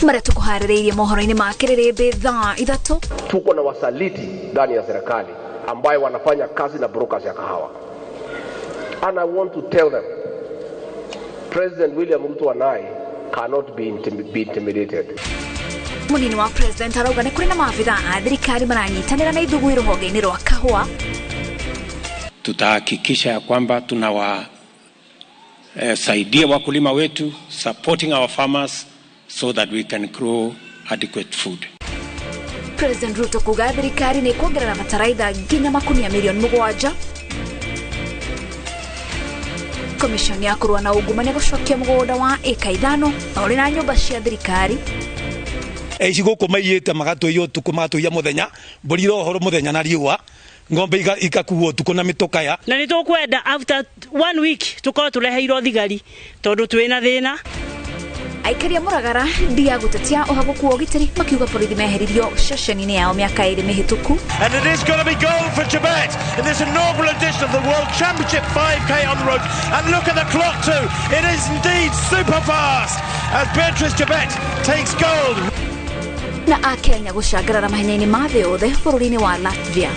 Maria tukuharĩrĩirie mohoro-inĩ ma kĩrĩrĩmbĩ thaa 3. Tuko na wasaliti ndani ya serikali ambayo wanafanya kazi na brokers ya kahawa. And I want to tell them, President William Ruto and I cannot be intimidated. Munini wa president arauga nĩ kũrĩ na maabitha a thirikari maranyitanĩra na ithugui rũhonge-inĩ rwa kahũa. Tutahakikisha ya kwamba tunawasaidia wakulima wetu, supporting our farmers so that we can grow adequate food. President Ruto kuga thirikari nĩ kuongerera bataraitha nginya makunia milioni 7. Commission ya kũrũa na ungumania gũcokia mũgũnda wa ĩka 5 na ũrĩ na nyũmba cia thirikari. Aici gũkũ maiyĩte magatũiya ũtukũ magatũiya mũthenya, mbũri irohorwo mũthenya na riũa, ng'ombe igakuo ũtukũ na mĩtũkaya. Na nĩ tũkwenda after 1 week tũkorwo tũreheirwo thigari tondũ twĩna thĩna. Aikaria Muragara ndia gũtetia ũhagũku wa ũgitĩri makiuga borithi meheririo ceceni-inĩ yao mĩaka 2 mĩhĩtũku. And it is going to be gold for Chebet in this inaugural edition of the World Championship 5K on the road. And look at the clock too. It is indeed super fast as Beatrice Chebet takes gold. Na Akenya gũcangarara mahenya-inĩ ma thĩ yothe bũrũri-inĩ wa Latvia.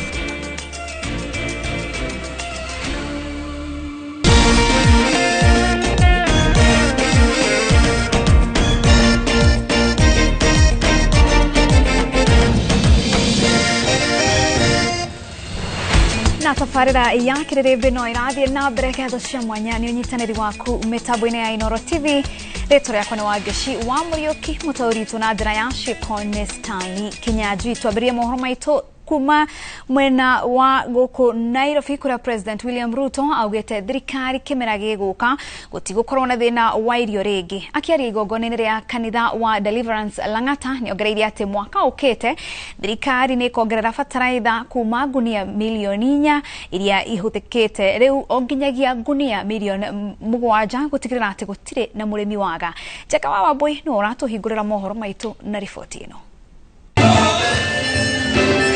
Na tabarĩra ya kĩrĩrĩmbĩ no ĩrathiĩ na mbere ngatho cia mwanya nĩ ũnyitanĩri waku mĩtambo-inĩ ya Inooro TV. Rĩtwa rĩakwa nĩ Wangeci wa Mũriũki, mũtaũri witũ na njĩra ya ciĩko nĩ Stanley Kinyanjui. Twambĩrĩrie mohoro maitũ kuma mwena wa gũkũ Nairobi kũrĩa President William Ruto augĩte thirikari kĩmera gĩgũka gũtigũkorwo na thĩna wa irio rĩngĩ. Akĩaria igongona-inĩ rĩa kanitha wa Deliverance Lang'ata nĩongereire atĩ mwaka ũkĩte thirikari nĩ ĩkongerera bataraitha kuma ngunia milioni 4 iria ihũthĩkĩte rĩu o nginyagia ngunia milioni 7 gũtigĩrĩra atĩ gũtirĩ na mũrĩmi waga. Njeka wa Wambui nĩwe ũratũhingũrĩra mohoro maitũ na riboti ĩno.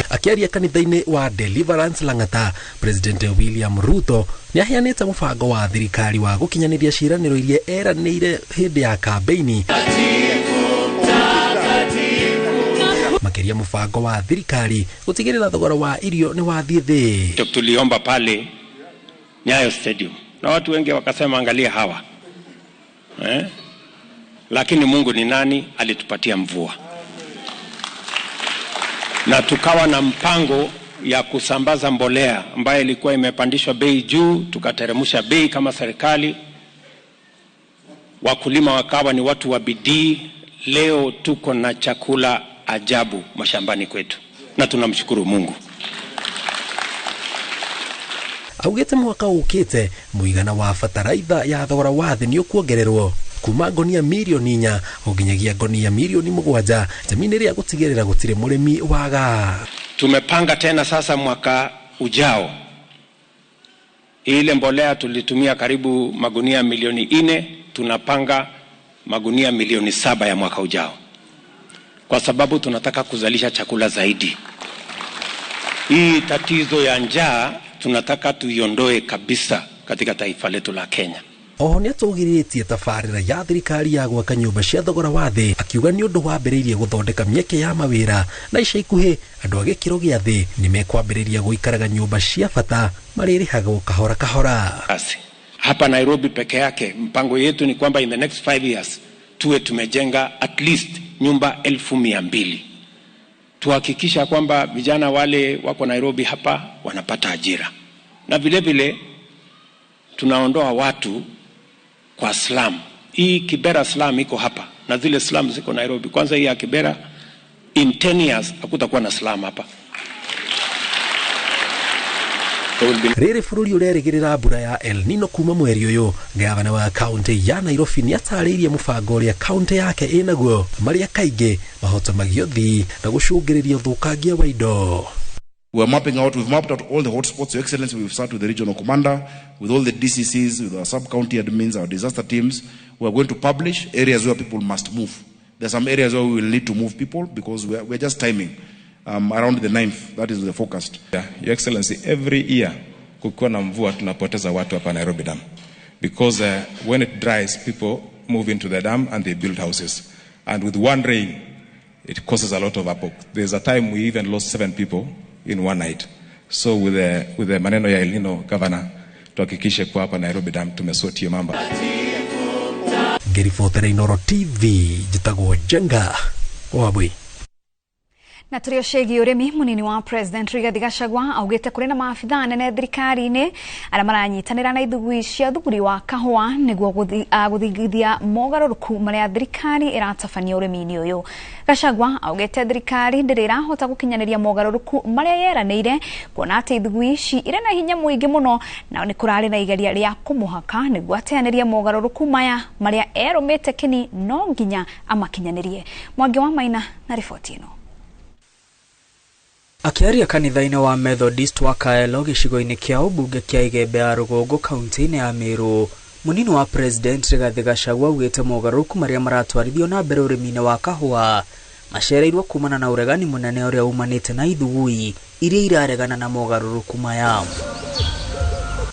Akiaria kanitha-inĩ wa Deliverance Lang'ata, President William Ruto nĩaheanĩte mũbango wa thirikari wa gũkinyanĩria ciĩranĩro iria eranĩire hĩndĩ ya kambeini. Makĩria mũbango wa thirikari gũtigĩrĩra thogora wa irio nĩ wathiĩ thĩ. Tuliomba pale Nyayo Stadium na watu wengi wakasema angalia hawa Lakini Mungu ni nani? Alitupatia mvua na tukawa na mpango ya kusambaza mbolea ambayo ilikuwa imepandishwa bei juu, tukateremsha bei kama serikali. Wakulima wakawa ni watu wa bidii. Leo tuko na chakula ajabu mashambani kwetu na tunamshukuru Mungu. Augĩte mwaka ũkĩte mũigana wa bataraitha ya thogora wa thĩ nĩ ũkuongererwo kuma ngonia milioni 4 nginyagia ngonia milioni 7 jamii rĩa gũtigĩrĩra gũtirĩ mũrĩmi waga. Tumepanga tena sasa mwaka ujao, ile mbolea tulitumia karibu magunia milioni 4, tunapanga magunia milioni 7 ya mwaka ujao, kwa sababu tunataka kuzalisha chakula zaidi. Hii tatizo ya njaa tunataka tuiondoe kabisa katika taifa letu la Kenya. Oho nĩatũgĩrĩtie tabarĩra ya thirikari ya gwaka nyũmba cia thogora wa thĩ, akiuga nĩ ũndũ wambĩrĩirie gũthondeka mĩeke ya mawĩra na ica ikuhĩ andũ a gĩkĩro gĩa thĩ nĩmekwambĩrĩria gũikaraga nyũmba cia bata marĩrĩhagwo kahora kahora. Basi hapa Nairobi peke yake mpango yetu ni kwamba in the next 5 years tuwe tumejenga at least nyumba 200,000. Tuhakikisha kwamba vijana wale wako Nairobi hapa wanapata ajira, na vile vile tunaondoa watu kwa slum. Hii Kibera slum iko hapa na zile slum ziko Nairobi. Kwanza hii ya Kibera, in 10 years hakutakuwa na slum hapa. Rĩrĩ bũrũri ũrerĩgĩrĩra mbura ya El Nino kuma mweri ũyũ, gavana wa kaunti ya Nairobi nĩatarĩirie mũbango ũrĩa kaunti yake ĩnaguo marĩa kaingĩ mahotomagio thii na gũcũngĩrĩria ũthũkangia wa indo. We are mapping out, we've mapped out all the hotspots. Your Excellency, we've started with the regional commander, with all the DCCs, with our sub-county admins, our disaster teams. We are going to publish areas where people must move. There are some areas where we will need to move people because we are just timing. Around the 9th, that is the forecast. Yeah, Your Excellency, every year, kukiwa na mvua tunapoteza watu hapa Nairobi Dam. Because when it dries, people move into the dam and they build houses. And with one rain, it causes a lot of havoc. There's a time we even lost 7 people in one night. So with the maneno ya El Nino, Governor, tuhakikishe kwa hapa Nairobi Dam tumesort hiyo mambo. Ngĩribotera Inooro TV, njĩtagwo Njenga Wambui. Na tũrĩ o ciĩgiĩ ũrĩmi, mũnini wa President Rigathi Gachagua augĩte kũrĩ na maabithaa anene thirikari-inĩ arĩa maranyitanĩra na ithugui cia thuguri wa kahũa nĩguo gũthingithia mogarũrũku marĩa thirikari ĩratabania ũrĩmi-inĩ ũyũ. Gachagua augĩte thirikari ndĩrĩ ĩrahota gũkinyanĩria mogarũrũku marĩa yeranĩire, kuona atĩ ithugui ici irĩ na hinya mũingĩ mũno na nĩ kũrarĩ na igeria rĩa kũmũhaka nĩguo ateanĩrie mogarũrũku maya marĩa erũmĩte kĩni no nginya amakinyanĩrie. Mwangi wa Maina na riboti ĩno. Akĩaria kanitha-inĩ wa Methodist wa Kaelo gĩcigo-inĩ kĩa ũmbunge kĩa Igembe ya Rũgongo kaunti-inĩ ya Meru, mũnini wa President Rigathi Gachagua augĩte mogarũrũku marĩa maratwarithio na mbere ũrĩmi-inĩ wa kahũa macereirwo kumana na ũregani mũnene ũrĩa umanĩte na ithugui iria iraregana na mogarũrũku maya.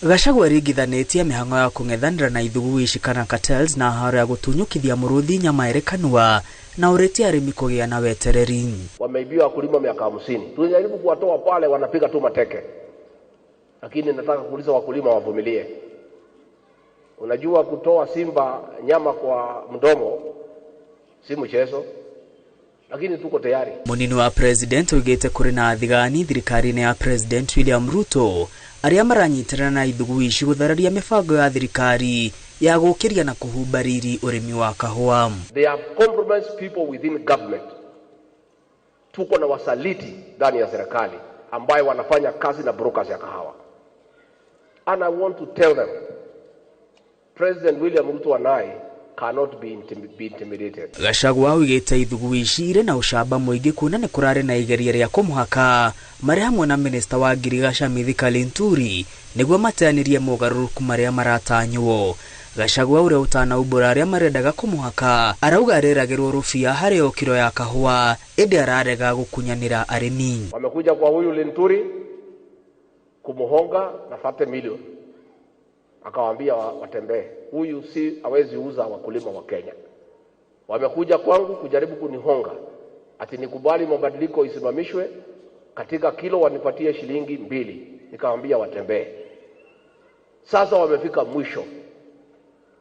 Gachagua aringithanĩtie mĩhang'o ya kũng'ethanĩra na ithugui ici kana cartels na haro ya gũtunyũkithia mũrũthi nyama ĩrĩ kanua na ũrĩtie arĩmi kũgĩa na wetereri. Wameibiwa wakulima miaka 50. Tunajaribu kuwatoa pale, wanapiga tu mateke. Lakini nataka kuuliza wakulima wavumilie. Unajua kutoa simba nyama kwa mdomo si mchezo, lakini tuko tayari. Munini wa President oigĩte kũrĩ na athigani thirikari-inĩ ya President William Ruto arĩa maranyitanĩra na ithugui ici gũthararia mĩbango ya thirikari ya gũkĩria na kũhumba riri ũrĩmi wa kahũa. They have compromised people within government. Tuko na wasaliti ndani ya serikali ambayo wanafanya kazi na brokers ya kahawa. And I want to tell them, President William Ruto and I cannot be intimidated. Gachagua oigĩte ithugui ici irĩ na ũcamba mũingĩ kuona nĩ kũrarĩ na igeria rĩa kũmũhaka marĩ hamwe na minista wa ngirigaca Mithika Linturi nĩguo mateanĩrie mogarũrũku marĩa maratanywo. Gachagua ũrĩa ũtanaumbũra arĩa marendaga kũmũhaka arauga areragĩrwo rũbia harĩ o kiro ya kahũa ĩndĩ ararega gũkunyanĩra arĩmi. Wamekuja kwa huyu Linturi kumuhonga na 30 milioni, akawaambia watembee, huyu si hawezi uza wakulima wa Kenya. Wamekuja kwangu kujaribu kunihonga ati nikubali mabadiliko isimamishwe, katika kilo wanipatie shilingi 2, nikawaambia watembee. Sasa wamefika mwisho.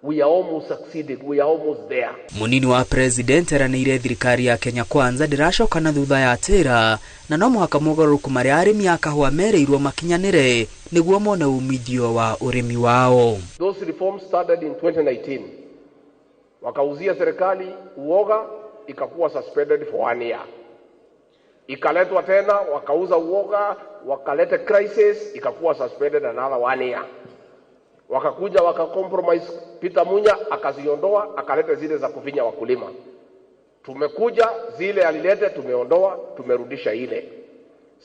We are almost succeeded, we are almost there. Munini wa President eranĩire thirikari ya Kenya Kwanza ndĩracoka na thutha ya tĩra na no mũhaka mogarũrũku marĩa arĩmi a kahũa merĩirwo makinyanĩre nĩguo mone umithio wa ũrĩmi wao. Those reforms started in 2019. Wakauzia serikali uoga, ikakuwa suspended for 1 year. Ikaletwa tena, wakauza uoga, wakaleta crisis, ikakuwa suspended another 1 year. Wakakuja waka compromise Peter Munya akaziondoa, akaleta zile za kufinya wakulima. Tumekuja zile alilete tumeondoa, tumerudisha ile.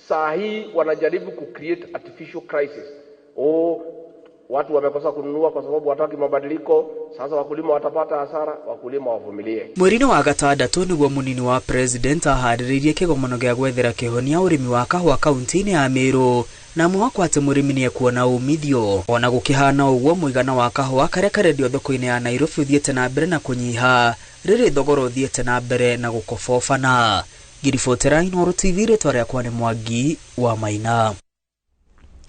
Saa hii wanajaribu ku create artificial crisis. Oh, watu wamekosa kununua kwa sababu wataki mabadiliko, sasa wakulima watapata hasara, wakulima wavumilie. Mweri-inĩ wa gatandatũ nĩguo mũnini wa President aharĩrĩirie kĩgomano gĩa gwethera kĩhonia ũrĩmi wa kahũa kaunti-inĩ ya Meru na mwĩhoko atĩ mũrĩmi nĩekuona umithio. Ona gũkĩhana ũguo, mũigana wa kahũa karĩa karendio thoko-inĩ ya Nairobi ũthiĩte na mbere na kũnyiha rĩrĩ thogora ũthiĩte na mbere na gũkobobana. Ngĩribotera Inooro TV, rĩtwa rĩakwa nĩ Mwangi wa Maina.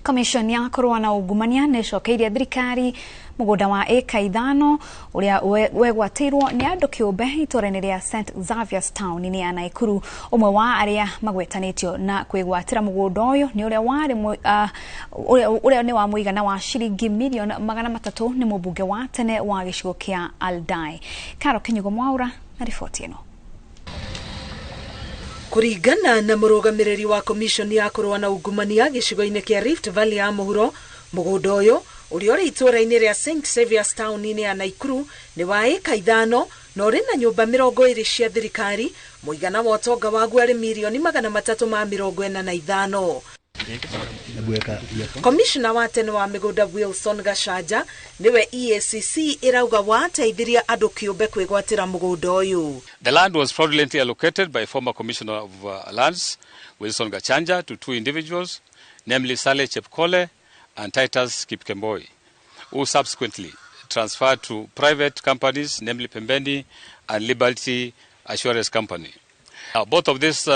Commission ya kũrũa na ungumania nĩ ĩcokeirie thirikari mũgũnda wa ĩka 5 ũrĩa wegwatĩirwo nĩ andũ kĩũmbe itũũra-inĩ rĩa St Xavier's Town -inĩ ya Naikuru. Ũmwe wa arĩa magwetanĩtio na kwĩgwatĩra mũgũnda ũyũ nĩ ũrĩa warĩ ũrĩa nĩ wa mũigana wa ciringi mirioni 300 nĩ mũmbunge wa tene wa gĩcigo kĩa Aldai. Karo Kinyugo Mwaura na riboti ĩno. Kũringana na mũrũgamĩrĩri wa commission ya kũrũa na ungumania gĩcigo-inĩ kĩa Rift Valley ya mũhuro, mũgũnda ũyũ ũrĩa ũrĩ itũũra-inĩ rĩa St Xavier's Town-inĩ ya Naikuru nĩ wa ĩka 5 na ũrĩ na nyũmba 20 cia thirikari, mũigana wa ũtonga waguo arĩ mirioni 345. Komishona wa tene wa mĩgũnda Wilson Gachanja nĩwe EACC ĩrauga wateithirie andũ kĩũmbe kwĩgwatĩra mũgũnda ũyũ. The land was fraudulently allocated by former Commissioner of Lands Wilson Gachanja to 2 individuals, namely Saleh Chepkole and Titus Kipkemboi, who subsequently transferred to private companies, namely Pembeni and Liberty Assurance Company. Now, both of these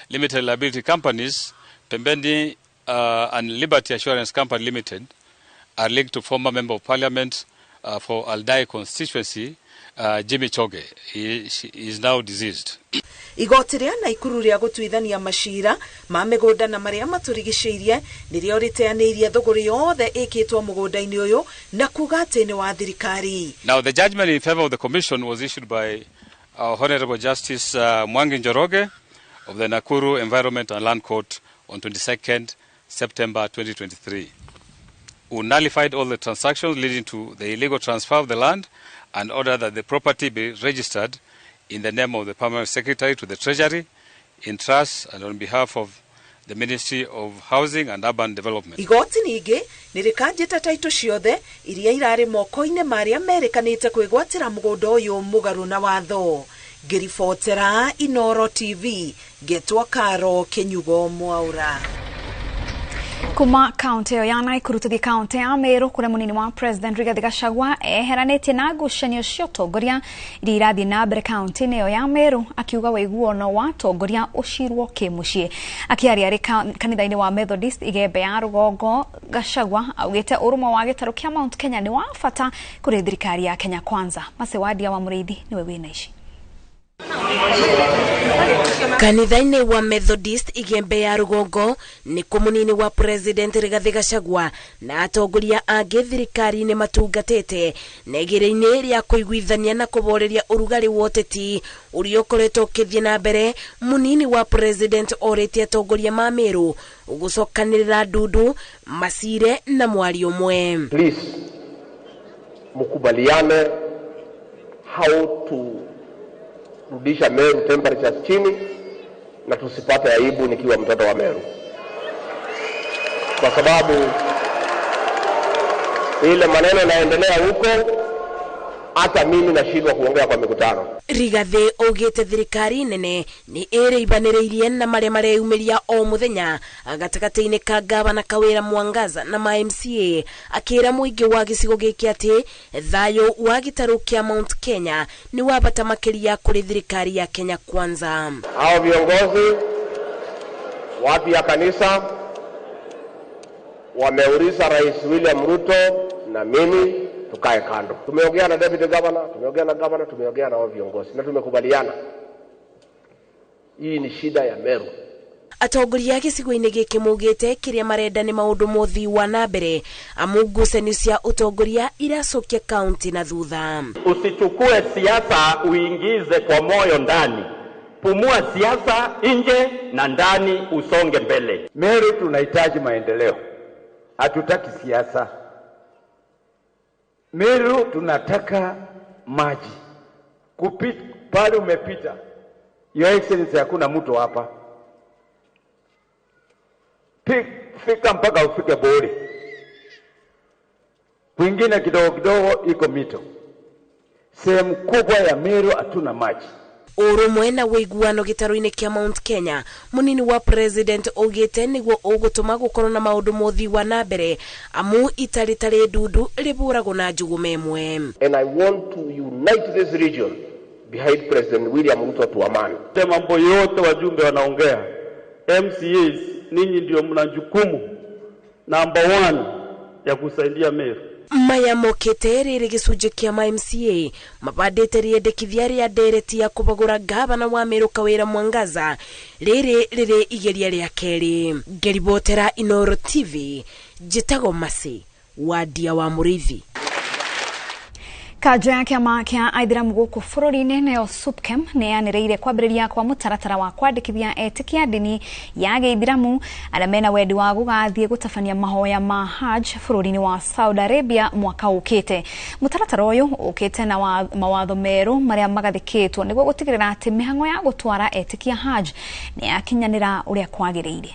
limited liability companies, Pembeni and Liberty Assurance Company Limited, are linked to former Member of Parliament for Aldai constituency, Jimmy Choge. He is now deceased. Igoti rĩa Naikuru rĩa gũtuithania macira ma mĩgũnda na marĩa matũrigicĩirie nĩrĩo rĩteanĩirie thũgũrĩ yothe ĩkĩtwo mũgũnda-inĩ ũyũ na kuga atĩ nĩ wa thirikari. Now the judgment in favor of the commission was issued by our Honorable Justice Mwangi Njoroge of the Nakuru Environment and Land Court on 22nd September 2023, who nullified all the transactions leading to the illegal transfer of the land and ordered that the property be registered in the name of the Permanent Secretary to the Treasury, in trust and on behalf of the Ministry of Housing and Urban Development. Igoti ningĩ nĩrĩkanjĩte taitũ ciothe iria irarĩ moko-inĩ marĩa merĩkanĩte kwĩgwatĩra mũgũnda ũyũ mũgarũ na watho. Ngĩribotera Inoro TV, ngetwo Karo Kĩnyugo Mwaura. Kuma kaunti ĩyo ya Naikuru tũthiĩ kaunti ya Meru kũrĩa mũnini wa President Rigathi Gachagua eheranĩtie na ngucanio cia ũtongoria iria irathiĩ na mbere kaunti-inĩ ĩyo ya Meru, akiuga ũiguano wa atongoria ũcirwo kĩmũciĩ. Akĩaria arĩ kanitha-inĩ wa Methodist Igembe ya Rũgongo, Gachagua augĩte ũrũmwe wa gĩtarũ kĩa Mount Kenya nĩ wa bata kũrĩ thirikari ya Kenya Kwanza. Macewadia wa Mũrĩithi nĩwe wĩna ici. Kanitha-inĩ wa Methodist Igembe ya Rũgongo nĩ kũmũnini wa President Rigathi Gachagua na atongoria angĩ thirikari-inĩ matungatĩte na igeria-inĩ rĩa kũiguithania na kũboreria ũrugarĩ wa ũteti ũrĩa ũkoretwo ũkĩthiĩ na mbere. Mũnini wa President orĩtie atongoria ma Meru gũcokanĩrĩra ndundu macire na mwario ũmwe. Please mkubaliane how to rudisha Meru temperatures chini na tusipate aibu nikiwa mtoto wa Meru, kwa sababu ile maneno naendelea huko hata mimi nashindwa kuongea kwa mikutano. Rigathi augĩte thirikari nene nĩ ĩrĩibanĩrĩirie na marĩa mareyumĩria o mũthenya gatagatĩ-inĩ ka gavana Kawĩra Mwangaza na ma MCA, akĩra mũingĩ wa gĩcigo gĩkĩ atĩ thayũ wa gĩtarũ kĩa Mount Kenya nĩ wa bata makĩria kũrĩ thirikari ya Kenya Kwanza. Hao viongozi watu ya kanisa wameuliza Rais William Ruto na mimi tukae kando. Tumeongea na deputy governor, tumeongea na governor, tumeongea na viongozi na tumekubaliana. Hii ni shida ya Meru. Atongoria gĩcigo-inĩ gĩkĩ maugĩte kĩrĩa marenda nĩ maũndũ mothi wa na mbere amu ngucanio cia ũtongoria iracokia kaunti na thutha. Usichukue siasa uingize kwa moyo ndani. Pumua siasa nje na ndani, usonge mbele. Meru tunahitaji maendeleo. Hatutaki siasa. Meru tunataka maji. Kupita pale umepita, Your Excellency, hakuna mtu hapa. Fika mpaka ufike Bori. Kwingine kidogo kidogo iko mito. Sehemu kubwa ya Meru hatuna maji. Ũrũmwe na ũiguano gĩtarũ-inĩ kĩa Mount Kenya, mũnini wa President augĩte nĩguo ũgũtũma gũkorwo na maũndũ mothi wa na mbere amu itarĩ tarĩ ndundu rĩbũragwo na njũgũma ĩmwe. And I want to unite this region behind President William Ruto to amani. Mambo yote wajumbe wanaongea, MCAs ninyi ndio mna jukumu number 1 ya kusaidia Meru. Maya mokĩte rĩrĩ gĩcunjĩ kĩa ma MCA mabandĩte rĩendekithia rĩa ndereti ya kũbagũra gavana wa Meru Kawĩra Mwangaza rĩrĩ rĩrĩ igeria rĩa kerĩ. Ngĩribotera Inoro TV, njĩtagwo Masi Wadia wa Mũrĩithi. Kanjo ya kĩama kĩa aithĩramu gũkũ bũrũri-inĩ nĩyo SUPKEM nĩ yanĩrĩire kwambĩrĩria kwa mũtaratara wa kwandĩkithia etĩkia ndini ya gĩithĩramu arĩa mena wendi wa gũgathiĩ gũtabania mahoya ma Hajj bũrũri-inĩ wa Saudi Arabia mwaka ũkĩte. Mũtaratara ũyũ ũkĩte na mawatho merũ marĩa magathĩkĩtwo nĩguo gũtigĩrĩra atĩ mĩhang'o ya gũtwara etĩkia Hajj nĩ yakinyanĩra ũrĩa kwagĩrĩire.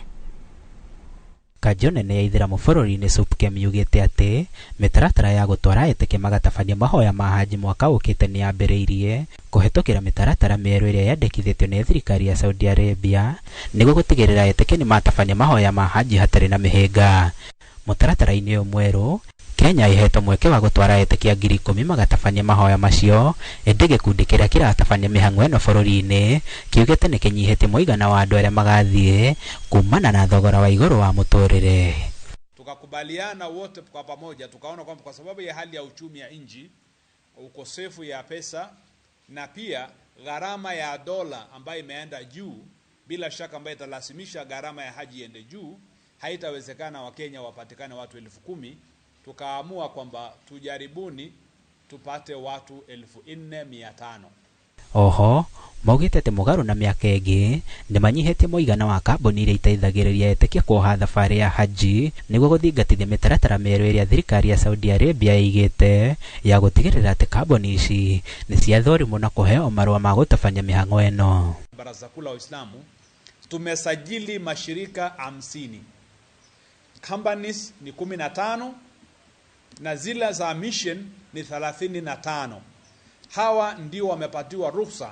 Kanjo nene ya ithĩramu bũrũri-inĩ SUPKEM yugĩte atĩ mĩtaratara ya gũtwara etĩkia magatabania mahoya ma Haji mwaka ũkĩte nĩ yambĩrĩirie kũhetũkĩra mĩtaratara mĩerũ ĩrĩa yandĩkithĩtio nĩ thirikari ya Saudi Arabia nĩguo gũtigĩrĩra etĩkia nĩ matabania mahoya ma Haji hatarĩ na mĩhĩnga. Mũtaratara-inĩ ũyũ mwerũ, Kenya ihetwo mweke wa gũtwara etĩkia 10,000 magatabania mahoya macio, ĩndĩ gĩkundi kĩrĩa kĩratabania mĩhang'o ĩno bũrũri-inĩ kiugĩte nĩ kĩnyihĩtie mũigana wa andũ arĩa magathiĩ kumana na thogora wa igũrũ wa mũtũrĩre. Tukakubaliana wote kwa pamoja, tukaona kwamba kwa sababu ya hali ya uchumi ya nchi, ukosefu ya pesa na pia gharama ya dola ambayo imeenda juu, bila shaka ambayo italazimisha gharama ya haji iende juu, haitawezekana Wakenya wapatikane watu 10,000. Tukaamua kwamba tujaribuni tupate watu 4,500. Oho maugĩte atĩ mũgarũ na mĩaka ĩngĩ nĩmanyihĩtie mũigana wa kambuni iria iteithagĩrĩria etĩkia kuoha thabarĩ ya haji nĩguo gũthingatithia mĩtaratara mĩerũ ĩrĩa thirikari ya Saudi Arabia ĩigĩte ya gũtigĩrĩra atĩ kambuni ici nĩ ciathũrimwo na kũheo marũa ma gũtabania mĩhang'o ĩno. Baraza Kuu la Waislamu tumesajili mashirika 50, companies ni 15 na zile za mission ni 35. Hawa ndio wamepatiwa ruhusa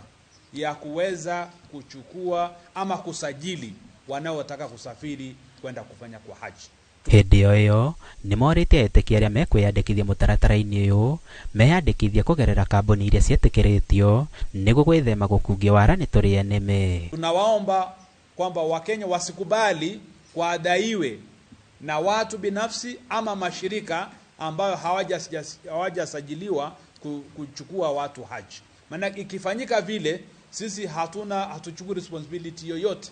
ya kuweza kuchukua ama kusajili wanaotaka kusafiri kwenda kufanya kwa haji. Hĩndĩ o ĩyo nĩmorĩtie etĩkia arĩa mekwĩyandĩkithia mũtaratara-inĩ ũyũ meyandĩkithie kũgerera kambuni iria ciĩtĩkĩrĩtio nĩguo gwĩthema gũkungia wara nĩ tũrĩe nĩmĩ. Tunawaomba kwamba Wakenya wasikubali kuadaiwe na watu binafsi ama mashirika ambayo hawajasajiliwa kuchukua watu haji. Maana ikifanyika vile, sisi hatuchukui responsibility yoyote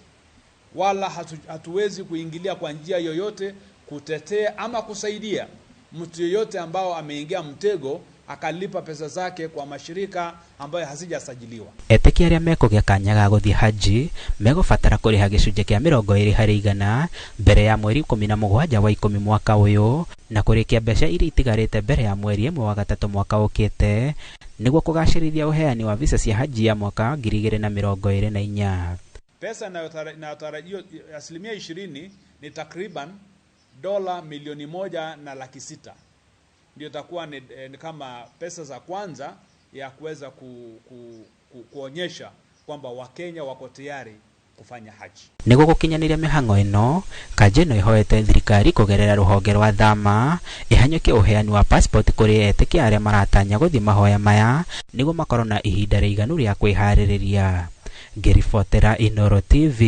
wala hatuwezi kuingilia kwa njia yoyote kutetea ama kusaidia mtu yoyote ambao ameingia mtego akalipa pesa zake kwa mashirika ambayo hazijasajiliwa. Etĩkia arĩa mekũgĩa kanya ga gũthiĩ haji megũbatara kũrĩha gĩcunjĩ kĩa 20% mbere ya mweri 17 wa 10 mwaka ũyũ na kũrĩkia mbeca iria itigarĩte mbere ya mweri 1 wa 3 mwaka ũkĩte nĩguo kũgacĩrithia ũheani wa visa cia haji ya mwaka 2024. Pesa inayotarajiwa 20% ni takriban $1,600,000 ndio itakuwa ni kama pesa za kwanza ya kuweza kuonyesha kwamba Wakenya wako tayari kufanya haji. Nĩguo gũkinyanĩria mĩhang'o ĩno, kanjũ ĩno ĩhoete thirikari kũgerera rũhonge rwa thama ĩhanyũkie ũheani wa passport kũrĩ etĩkia arĩa maratanya gũthiĩ mahoya maya nĩguo makorwo na ihinda rĩiganu rĩa kwĩharĩrĩria. Ngĩribotera Inooro TV,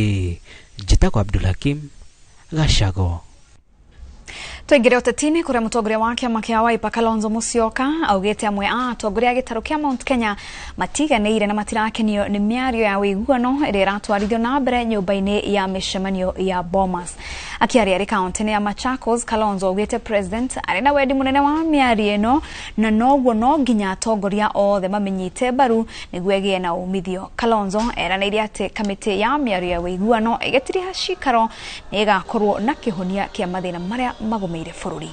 njĩtagwo Abdulhakim Gacago. Tuingire ũteti-inĩ kũrĩa mũtongoria wa kĩama kĩa Wiper Kalonzo Musyoka augĩte amwe a atongoria a gĩtarũ kĩa Mount Kenya matiganĩire na matirakenio nĩ mĩario ya ũiguano ĩrĩa ĩratwarithio na mbere nyũmba-inĩ ya mĩcemanio ya Bomas. Akĩaria arĩ kaũntĩ-inĩ ya Machakos, Kalonzo augĩte president arĩ na wendi mũnene wa mĩario ĩno na noguo no nginya atongoria othe mamĩnyite mbaru nĩguo ĩgĩe na umithio. Kalonzo eranĩire atĩ kamĩtĩ ya mĩario ya ũiguano ĩgĩtiriha cikaro nĩ ĩgakorwo na kĩhonia kĩa mathĩna marĩa magũmĩire bũrũri.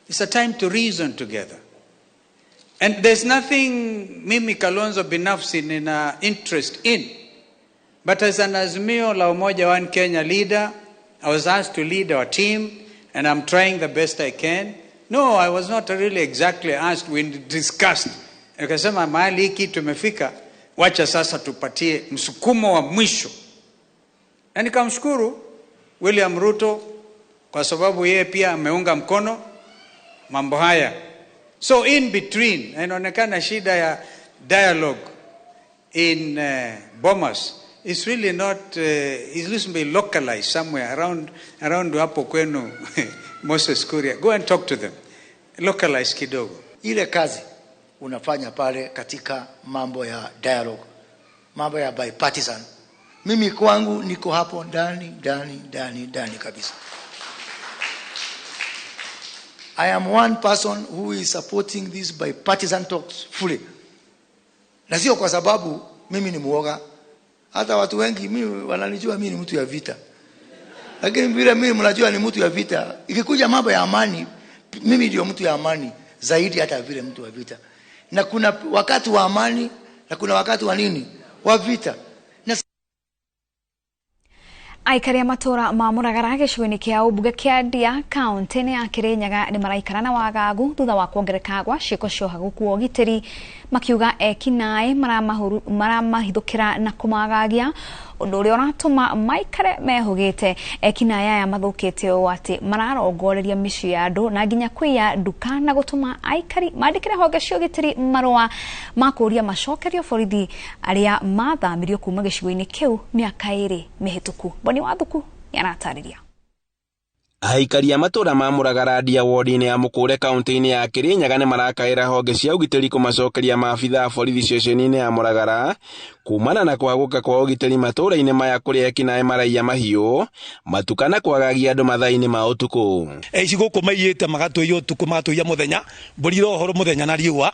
It's a time to reason together. And there's nothing mimi Kalonzo binafsi nina interest in. But as an Azimio la Umoja One Kenya leader, I was asked to lead our team and I'm trying the best I can. No, I was not really exactly asked. We discussed. Akasema mahali hiki tumefika, wacha sasa tupatie msukumo wa mwisho. Na nikamshukuru William Ruto kwa sababu yeye pia ameunga mkono mambo haya. So in between, inaonekana shida ya dialogue in Bomas is really not, it's reasonably localized somewhere around hapo kwenu Moses Kuria. Go and talk to them. Localize kidogo. Ile kazi unafanya pale katika mambo ya dialogue, mambo ya bipartisan, mimi kwangu niko hapo ndani ndani ndani ndani kabisa. I am one person who is supporting these bipartisan talks fully. Na sio kwa sababu mimi ni muoga. Hata watu wengi mimi wananijua mimi ni mtu ya vita. Lakini vile mimi mnajua ni mtu ya vita, ikikuja mambo ya amani, mimi ndio mtu ya amani zaidi hata vile mtu wa vita. Na kuna wakati wa amani na kuna wakati wa nini? Wa vita. Na Aikari a matũra ma Mũragara gĩcigo-inĩ kĩa ũmbunge kĩa Ndia kaũntĩ-inĩ ya Kĩrĩnyaga nĩ maraikara na wagagu thutha wa kuongereka gwa ciĩko cia ũhagũku wa ũgitĩri Makiuga ekinaĩ maramahithũkĩra na kũmagagia ũndũ ũrĩa ũratũma maikare mehũgĩte. Ekinaĩ aya mathũkĩte ũũ atĩ mararongoreria mĩciĩ ya andũ na nginya kũiya nduka na gũtũma aikari mandĩkĩre honge cia ũgitĩri marũa ma kũũria macokerio borithi arĩa mathamirio kuma gĩcigo-inĩ kĩu mĩaka 2 mĩhĩtũku. Boni Wathuku nĩaratarĩria. Aikari a matũra ma Mũragara Ndia ward-inĩ ya Mũkũre kaunti-inĩ ya Kĩrĩnyaga nĩ marakaĩra honge cia ũgitĩri kũmacokeria maabitha a borithi ceceni-inĩ ya Mũragara kumana na kwagũka kwa ũgitĩri matũra-inĩ maya kũrĩa ekinaĩ maraiya mahiũ matuka na kwagagia andũ mathaa-inĩ ma ũtukũ. Aici gũkũ maiyĩte magatũiya ũtukũ magatũiya mũthenya, mbũri irohorwo mũthenya na riũa,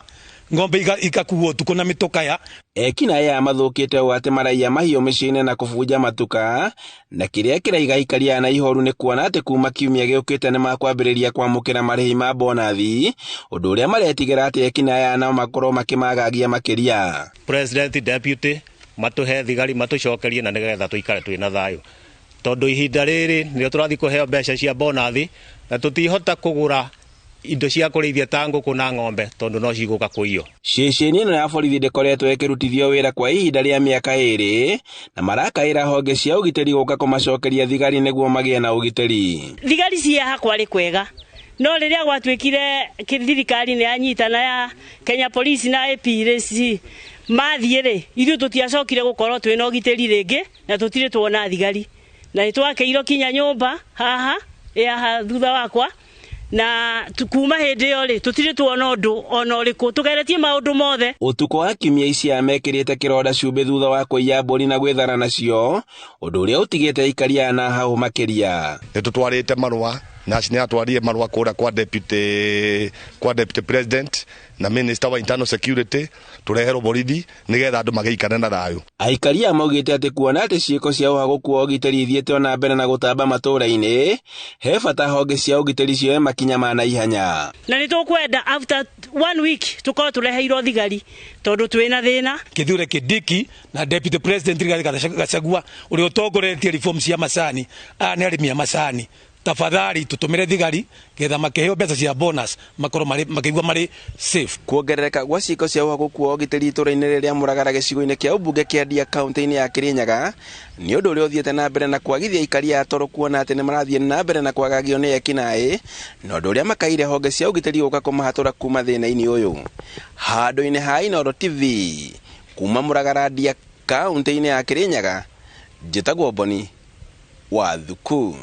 ng'ombe ikakuo ũtukũ na mĩtũkaya. Ekinaĩ aya mathũkĩte ũũ atĩ maraiya mahiũ mĩciĩ-inĩ na kũbunja matuka, na kĩrĩa kĩraiga aikari aya na ihoru nĩ kuona atĩ kuma kiumia gĩũkĩte nĩ makwambĩrĩria kwamũkĩra marĩhi ma bonathi, ũndũ ũrĩa maretigĩra atĩ ekinaĩ aya no makorwo makĩmagagia makĩria. President, deputy matũhe thigari matũcokerie na nĩgetha tũikare twĩna thayũ, tondũ ihinda rĩrĩ nĩrĩo tũrathiĩ kũheo mbeca cia bonathi na tũtihota kũgũra indo cia kũrĩithia ta ngũkũ na ng'ombe tondũ no cigũka kũiywo. Ceceni ĩno ya borithi ndĩkoretwo ĩkĩrutithio wĩra kwa ihinda rĩa mĩaka 2 na marakaĩra honge cia ũgitĩri gũka kũmacokeria thigari nĩguo magĩe na ũgitĩri. Thigari cia hakwa rĩ kwega, no rĩrĩa gwatuĩkire thirikari nĩ yanyitana ya Kenya Police na APRC mathiĩ rĩ, ithuĩ tũtiacokire gũkorwo twĩna ũgitĩri rĩngĩ na tũtirĩ tuona thigari, na nĩtwakĩirwo kinya nyũmba haha ĩ thutha wakwa, na kuma hĩndĩ ĩyo rĩ tũtirĩ tuona ũndũ ona ũrĩkũ, tũgeretie maũndũ mothe. Ũtukũ wa kiumia ici mekĩrĩte kĩronda cumbĩ thutha wa kũiya mbũri na gwĩthara nacio, ũndũ ũrĩa ũtigĩte aikari aya na hau makĩria. Nĩ tũtwarĩte marũa na nĩ atwarire marũa kũrĩa kwa deputy president na minister wa internal security tũreherwo borithi nĩgetha andũ magĩikare na thayũ. Aikari aya maugĩte atĩ kuona atĩ ciĩko cia ũhagũku wa ũgitĩri ithiĩte ona mbere na gũtamba matũra-inĩ, he bata honge cia ũgitĩri cioe makinya ma naihenya. Na nĩ tũkwenda after 1 week tũkorwo tũreheirwo thigari tondũ twĩna thĩna. Kithure Kindiki na deputy president Rigathi Gachagua ũrĩa ũtongoretie reform cia macani, aya nĩ arĩmi a macani, tafadhali tutumire thigari getha makĩheo mbeca cia bonus makorwo makĩigua marĩ safe. Kuongerereka gwa ciĩko cia ũhagũku wa ũgitĩri itũra-inĩ rĩrĩa Mũragara gĩcigo-inĩ kĩa ũmbunge kĩa Ndia kaunti-inĩ ya Kĩrĩnyaga nĩ ũndũ ũrĩa ũthiĩte na mbere na kwagithia aikari a toro kuona atĩ nĩ marathiĩ na mbere na kwagagio nĩ ekinaĩ, na ũndũ ũrĩa makaire honge cia ũgitĩri gũka kũmahatũra kuma thĩna-inĩ ũyũ. Handũ-inĩ ha Inooro TV kuma Mũragara Ndia kaunti-inĩ ya Kĩrĩnyaga, njĩtagwo Boni Wathuku.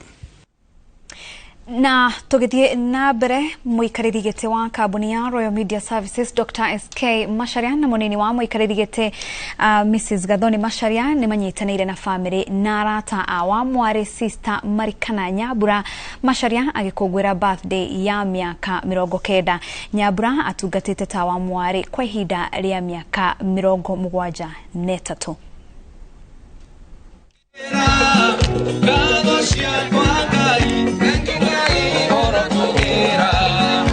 Na tũgĩthiĩ na mbere, mũikarĩri gĩtĩ wa kambuni ya Royal Media Services Dr. SK Macharia na mũnini wa mũikarĩri gĩtĩ Mrs. Gathoni Macharia nĩ manyitanĩire na famĩlĩ na arata a wa mwarĩ Sister Marikana Nyambura Macharia agĩkũngũĩra birthday ya mĩaka 90. Nyambura atungatĩte ta wa mwarĩ kwa ihinda rĩa mĩaka 73.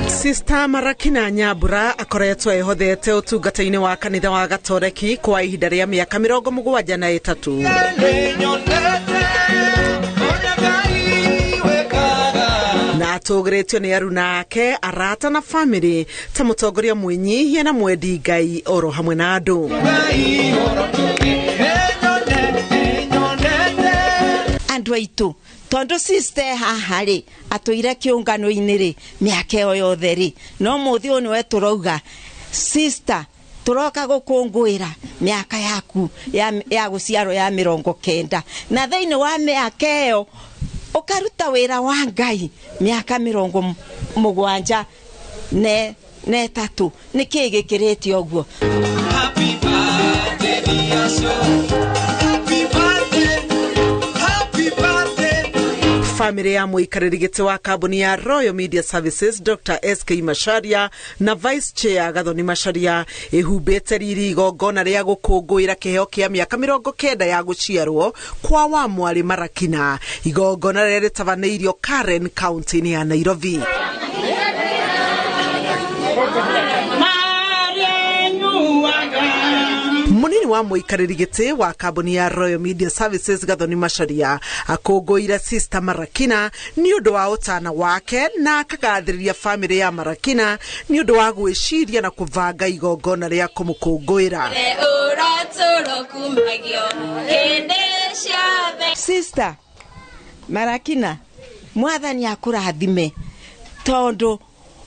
Sister Marakina Nyambura akoretwo ehothete ũtungata-inĩ wa kanitha wa Gatoreki kwa ihinda rĩa mĩaka 73. Na atũgĩrĩtio nĩ aruna ake, arata na famĩlĩ ta mũtongoria mwĩnyihia na mwendi Ngai oro hamwe na andũ. Andũ aitũ tondu sister haha rĩ atũire kĩũngano-inĩ rĩ mĩaka ĩyo yothe rĩ, no mũthĩ ũyũ nĩwe tũrauga sister tũroka gũkũngũĩra mĩaka yaku ya gũciarwo ya 90, na thĩinĩ wa mĩaka ĩyo ũkaruta wĩra wa Ngai mĩaka 73 nĩkĩĩ gĩkĩrĩte ũguo? Happy birthday dear soul. Famĩlĩ ya mũikarĩri gĩtĩ wa kambuni ya Royal Media Services Dr. SK Macharia na Vice Chair Gathoni Macharia ĩhumbĩte riri igongona rĩa gũkũngũĩra kĩheo kĩa mĩaka 90 ya gũciarwo kwa wa mwarĩ Marakina, igongona rĩrĩa rĩtabanĩirio Karen kaunti-inĩ ya Nairobi. Munini Munini wa mũikarĩri gĩtĩ wa kambuni ya Royal Media Services Gathoni Macharia akũngũĩire Sister Marakina nĩ ũndũ wa ũtana wake na akagathĩrĩria famĩlĩ ya Marakina nĩ ũndũ wa gwĩciria na kũbanga igongona rĩa kũmũkũngũĩra. Sister Marakina, mwathani akũrathime tondũ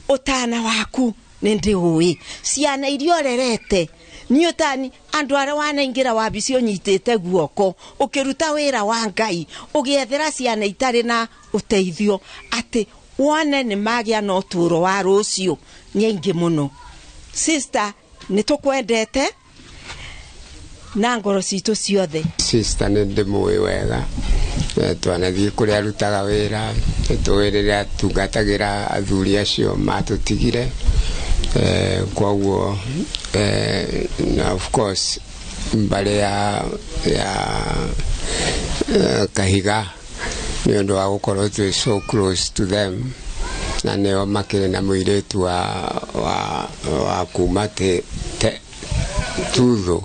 ũtana waku nĩ ndĩũĩ, ciana iria ũrerete nĩ ũtani, andũ arĩa wanaingĩra wabici ũnyitĩte guoko ũkĩruta wĩra wa Ngai ũgĩethera ciana itarĩ na ũteithio atĩ wone nĩ magĩa na ũtũũro wa rũciũ nĩ aingĩ mũno. Sister, nĩ tũkwendete na ngoro citũ ciothe. Sister nĩ ndĩmũĩ wega, twanathiĩ kũrĩa arutaga wĩra, nĩtũĩ rĩrĩa atungatagĩra athuri acio matũtigire, koguo na of course mbarĩ ya Kahiga nĩ ũndũ wa gũkorwo twĩ so close to them, na nĩo makĩrĩ na mũirĩtu wa kuma Tuthu.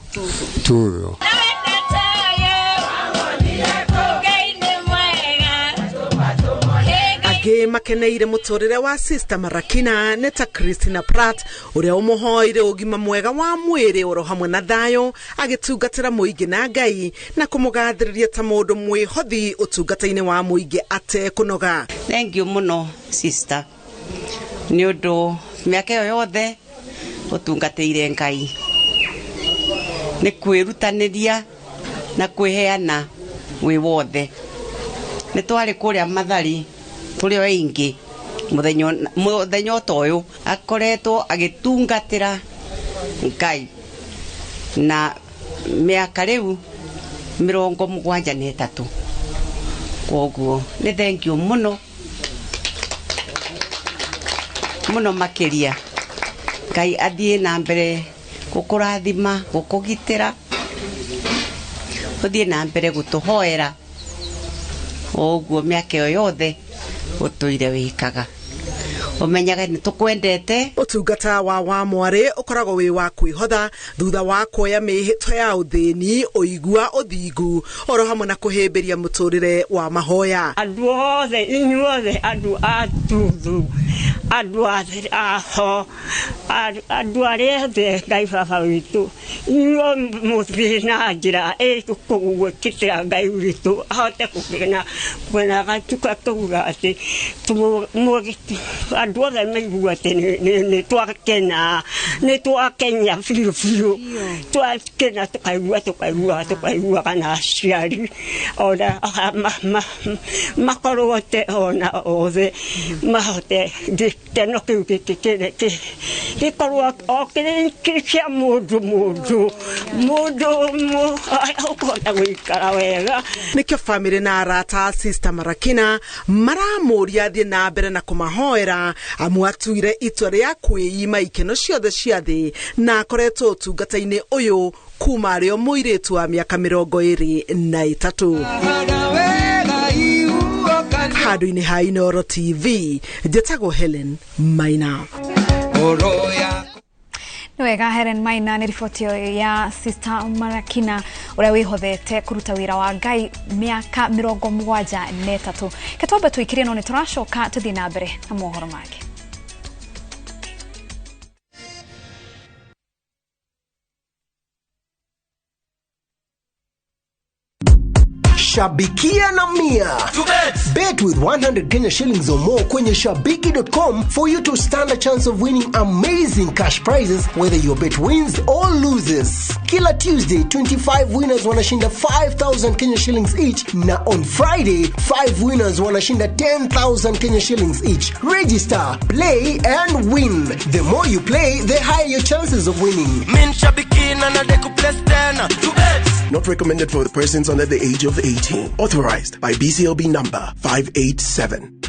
Angĩ makeneire mũtũrĩre wa Sister Marakina nĩ ta Christina Pratt ũrĩa ũmũhoire ũgima mwega wa mwĩrĩ oro hamwe na thayũ agĩtungatĩra mũingĩ na Ngai na kũmũgathĩrĩria ta mũndũ mwĩhothi ũtungata-inĩ wa mũingĩ atekũnoga. Thank you mũno sister nĩ ũndũ mĩaka ĩyo yothe ũtungatĩire Ngai nĩ kwĩrutanĩria na kwĩheana wĩ wothe. Nĩ twarĩ kũrĩa Mathari tũrĩ o aingĩ mũthenya ta ũyũ akoretwo agĩtungatĩra Ngai na mĩaka rĩu 73, koguo nĩ thank you mũno mũno makĩria. Ngai athiĩ na mbere gũkũrathima, gũkũgitĩra, ũthiĩ na mbere gũtũhoera o ũguo mĩaka ĩyo yothe ũtũire wĩkaga, ũmenyaga nĩ tũkwendete. Ũtungata wa mwarĩ ũkoragwo wĩ wa kwĩhotha thutha wa kuoya mĩhĩtwa ya ũthĩni, ũigua, ũthingu oro hamwe na kũhĩmbĩria mũtũrĩre wa mahoya. Andũ othe inyuothe, andũ a Tuthu, andũ aho, andũ arĩa othe Ngai baba witũ, inyuo mũthiĩ na njĩra ĩkũgwĩkĩtĩra Ngai witũ ahote kũgena kwena gatuka tũuga atĩ andũ othe maigua atĩ nĩ twakena, nĩ twakenya biũ biũ, twakena tũkaigua kana aciari ona makorwo te ona othe mahote gĩkeno kĩu gĩkorwo o kĩrĩ kĩa mũndũ ũkũhota gũikara wega. Nĩkĩo famĩlĩ na arata a Sister Marakina maramũria athiĩ na mbere na kũmahoera amu atuire itua rĩa kwĩima ikeno ciothe cia thĩ na akoretwo ũtungata-inĩ ũyũ kuma arĩ o mũirĩtu wa mĩaka 23. Handũ-inĩ ha Inooro TV, njĩtagwo Helen Maina. Nĩ wega Helen Maina nĩ riboti ya Sister Marakina ũrĩa wĩhothete kũruta wĩra wa Ngai mĩaka 73. Ketwambe tũikirie no nĩ tũracoka tũthiĩ na mbere na mohoro mangĩ. Shabikia na Mia. Bet with 100 Kenya shillings or more kwenye shabiki.com for you to stand a chance of winning amazing cash prizes whether your bet wins or loses. Kila Tuesday, 25 winners wanashinda 5,000 Kenya shillings each, na on Friday, 5 winners wanashinda 10,000 Kenya shillings each. Register, play and win. The more you play, the higher your chances of winning. Min shabiki na nadeku plus 10. Not recommended for the persons under the age of 18. Authorized by BCLB number 587.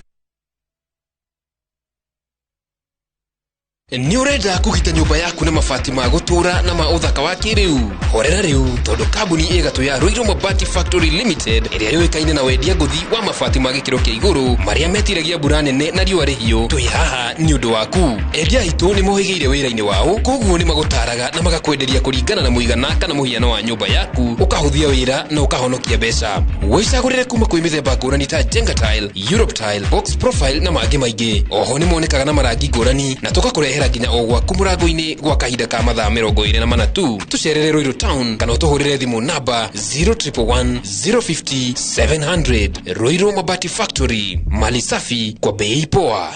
Nĩ ũrenda kũgita nyũmba yaku na mabati ma gũtũũra na ma ũthaka wa kĩrĩu? Horera rĩu, tondũ kambuni ĩ gatũ ya Ruiru Mabati Factory Limited ĩrĩa yũĩkaine na wendia ngũthi wa mabati ma gĩkĩro kĩa igũrũ marĩa metiragia mbura nene na riũa rĩhiũ, twĩ haha nĩ ũndũ waku. Endia aitũ nĩ mohĩgĩire wĩra-inĩ wao, koguo nĩ magũtaraga na magakwenderia kũringana na mũigana kana mũhiano wa nyũmba yaku, ũkahũthia wĩra na ũkahonokia mbeca. Wĩcagũrĩre kuma kwĩ mĩthemba ngũrani ta Jenga Tile, Europe Tile, Box Profile na mangĩ maingĩ. Oho nĩ monekaga na marangi ngũrani na tũgakũrehera nginya o gwaku mũrango-inĩ gwa kahinda ka mathaa 24 tu. Tũcerere Ruiru Town kana ũtũhũrĩre thimũ namba 0111 050 700. Ruiru Mabati Factory, mali safi kwa bei poa.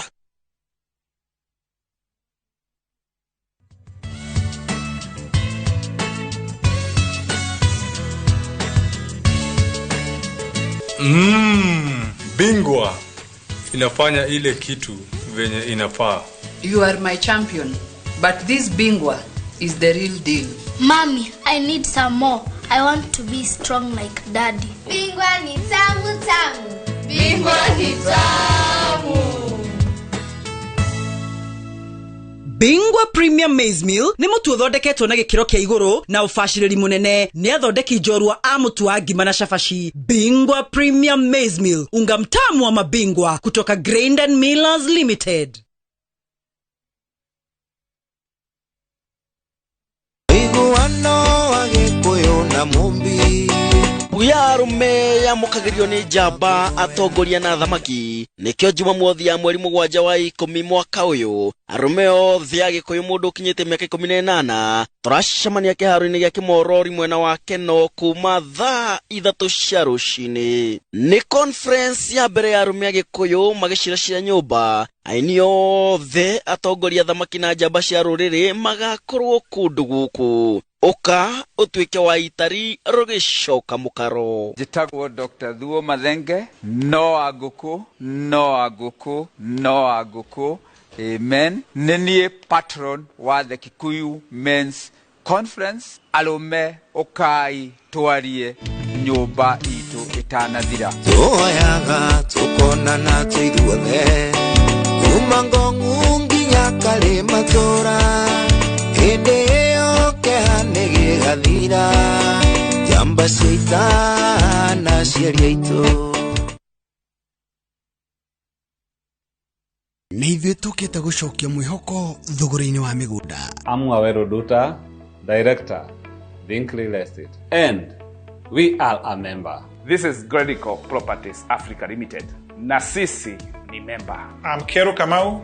Bingwa inafanya ile kitu venye inafaa. You are my champion, but this Bingwa is the real deal. Mommy, I need some more. I want to be strong like Daddy. Bingwa ni tamu tamu. Bingwa ni tamu. Bingwa Premium Maize Meal nĩ mũtu ũthondeketwo na gĩkĩro kĩa igũrũ na ũbacĩrĩri mũnene nĩ athondeki njorua a mũtu wa ngima na cabaci. Bingwa Premium Maize Meal, unga mtamu wa mabingwa kutoka Grain and Millers Limited. Iguano wa Gĩkũyũ na Mũmbi ya arume yamũkagĩrio nĩ njamba atongoria na athamaki. Nĩkĩo Jumamothi ya mweri 7 wa 10 mwaka ũyũ arũme othe a Gĩkũyũ mũndũ ũkinyĩte mĩaka 18 tũracemania kĩharo-inĩ gĩa Kĩmorori mwena wa Keno kuma thaa 3 cia rũcinĩ. Nĩ conference ya mbere ya arũme a Gĩkũyũ magĩciracira nyũmba. Aini othe atongoria athamaki na njamba cia rũrĩrĩ magakorwo kũndũ gũkũ. Ũka ũtuĩke wa itari rũgĩcoka mũkaro. Njĩtagwo Dr. Thuo Mathenge, no a ngũkũ, no a ngũkũ, no a ngũkũ. Amen. Nĩ niĩ patron wa the Kikuyu Men's Conference. Arũme ũkai twarie nyũmba itũ ĩtanathira. Tuoyaga tũkonana tũithuothe kuma Ngong'u nginya Karĩmatũra hĩndĩ ĩyo kĩeha nĩ gĩgathira njamba cia ita na aciari aitũ. Nĩ ithuĩ tũkĩte gũcokia mwĩhoko thogora-inĩ wa mĩgũnda. I'm Waweru Duta, Director, Think Real Estate, and we are a member. This is Gredico Properties Africa Limited, na sisi ni member. I'm Kero Kamau,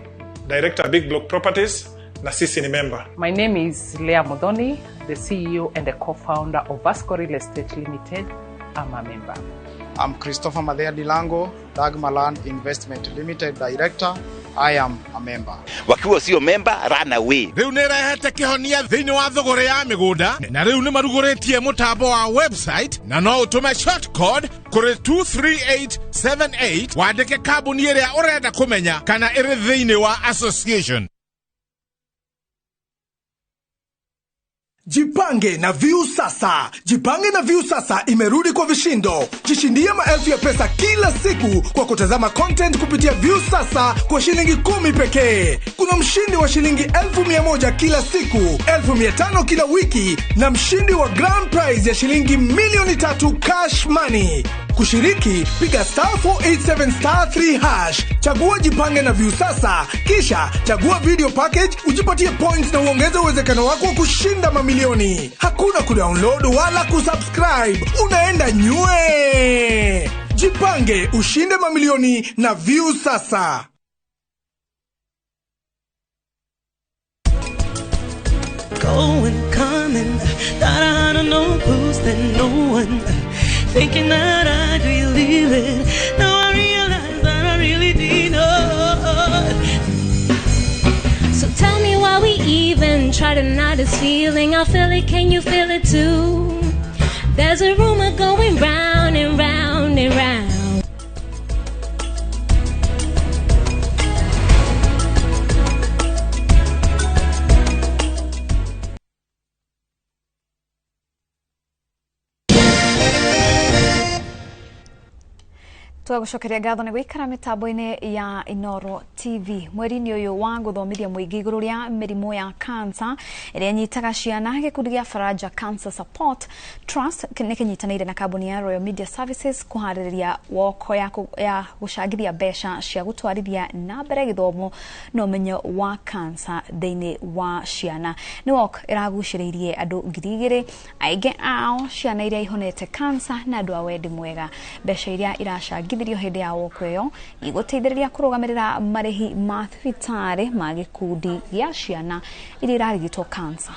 Director, Big Block Properties, na sisi ni member. My name is Leah Modoni, the CEO and the co-founder of Vasco Real Estate Limited. I'm a member. I'm Christopher Madea Dilango, Dagmaland Investment Limited Director. I am a member. Wakiwa sio member, run away. Rĩu nĩ ĩrehete kĩhonia thĩinĩ wa thogora ya mĩgũnda na rĩu nĩ marugũrĩtie mũtambo wa website na no ũtũme short code kũrĩ 23878 wandĩke kambuni ĩrĩa ũrenda kũmenya kana ĩrĩ thĩinĩ wa association. Jipange na View Sasa. Jipange na View Sasa imerudi kwa vishindo. Jishindie maelfu ya pesa kila siku kwa kutazama content kupitia View Sasa kwa shilingi 10 pekee. Kuna mshindi wa shilingi 1,100 kila siku, 1,500 kila wiki na mshindi wa grand prize ya shilingi 3,000,000 cash money. Kushiriki, piga *487*3#, chagua Jipange na View Sasa, kisha chagua video package, ujipatie points na uongeze uwezekano wako wa kushinda mamilioni. Hakuna kudownload wala kusubscribe, unaenda nywe. Jipange, ushinde mamilioni na View Sasa. Going, coming, thought I had no boost and no one. Thinking that I'd relieve it. Now I realize that I really did not. So tell me why we even try to deny this feeling. I feel it, can you feel it too? There's a rumor going round and round and round. Tũgagũcokeria ngatho nĩ gũikara mĩtambo-inĩ ya Inoro TV. Mweri-inĩ ũyũ wa gũthomithia mũingĩ igũrũ rĩa mĩrimũ ya cancer ĩrĩa ĩnyitaga ciana, gĩkundi gĩa Faraja Cancer Support Trust nĩ kĩnyitanĩire na kambuni ya Royal Media Services kũharĩrĩria woko ya gũcangithia mbeca cia gũtwarithia na mbere gĩthomo na ũmenyo wa cancer thĩinĩ wa ciana. Nĩ walk ĩragucĩrĩirie andũ 2000, aingĩ ao ciana iria ihonete cancer na andũ a wendi mwega. Mbeca iria iracangithia hĩndĩ ya woko ĩyo igũteithĩrĩria kũrũgamĩrĩra marĩhi ma thibitarĩ ma gĩkundi gĩa ciana iria irarigitwo cancer.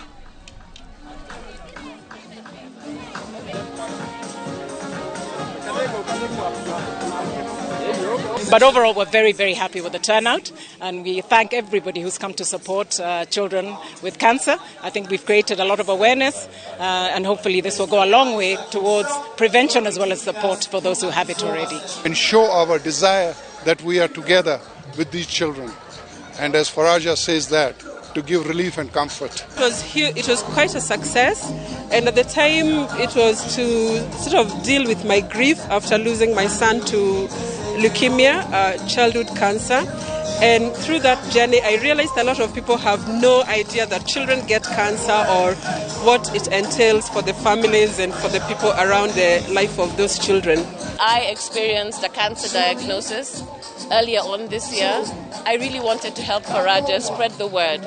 But overall, we're very, very happy with the turnout, and we thank everybody who's come to support children with cancer. I think we've created a lot of awareness, and hopefully this will go a long way towards prevention as well as support for those who have it already. And show our desire that we are together with these children, and as Faraja says that, to give relief and comfort. It was quite a success, and at the time it was to sort of deal with my grief after losing my son to leukemia, childhood cancer. And through that journey, I realized a lot of people have no idea that children get cancer or what it entails for the families and for the people around the life of those children. I experienced a cancer diagnosis earlier on this year. I really wanted to help Faraja spread the word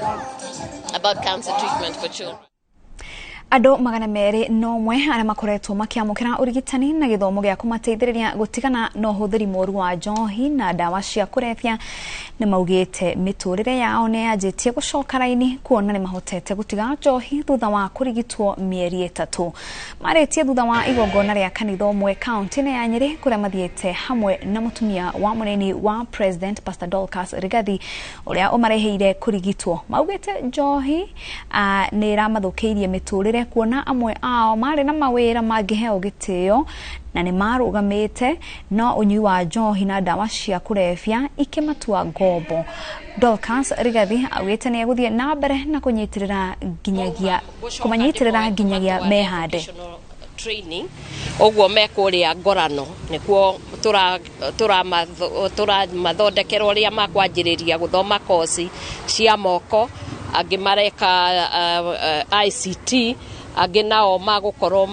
about cancer treatment for children. Andũ 201 arĩa makoretwo makĩamũkĩra ũrigitani na gĩthomo gĩa kũmateithĩrĩria gũtigana na ũhũthĩri mũru wa njohi na ndawa cia kũrebia nĩ maugĩte mĩtũrĩre yao nĩ yanjĩtie gũcoka raini kuona nĩ mahotete gũtiga njohi thutha wa kũrigitwo mĩeri 3. Marĩtie thutha wa igongona rĩa kanitha ũmwe kaunti-inĩ ya Nyĩrĩ kũrĩa mathiĩte hamwe na mũtumia wa mũnini wa President Pastor Dorcas Rigathi ũrĩa ũmareheire kũrigitwo. Maugĩte njohi nĩ ĩramathũkĩirie mĩtũrĩre kuona amwe ao marĩ na mawĩra mangĩheo gĩtĩo na nĩ marũgamĩte no ũnyui wa njohi na ndawa cia kũrebia ikĩmatua ngombo. Dorcas Rigathi augĩte nĩ egũthiĩ na mbere na kũmanyitĩrĩra nginyagia mehande. Training ũguo mekũrĩa ngorano nĩkuo tũramathondekera ũrĩa makwanjĩrĩria gũthoma koci cia moko, angĩ mareka ICT, angĩ nao magũkorwo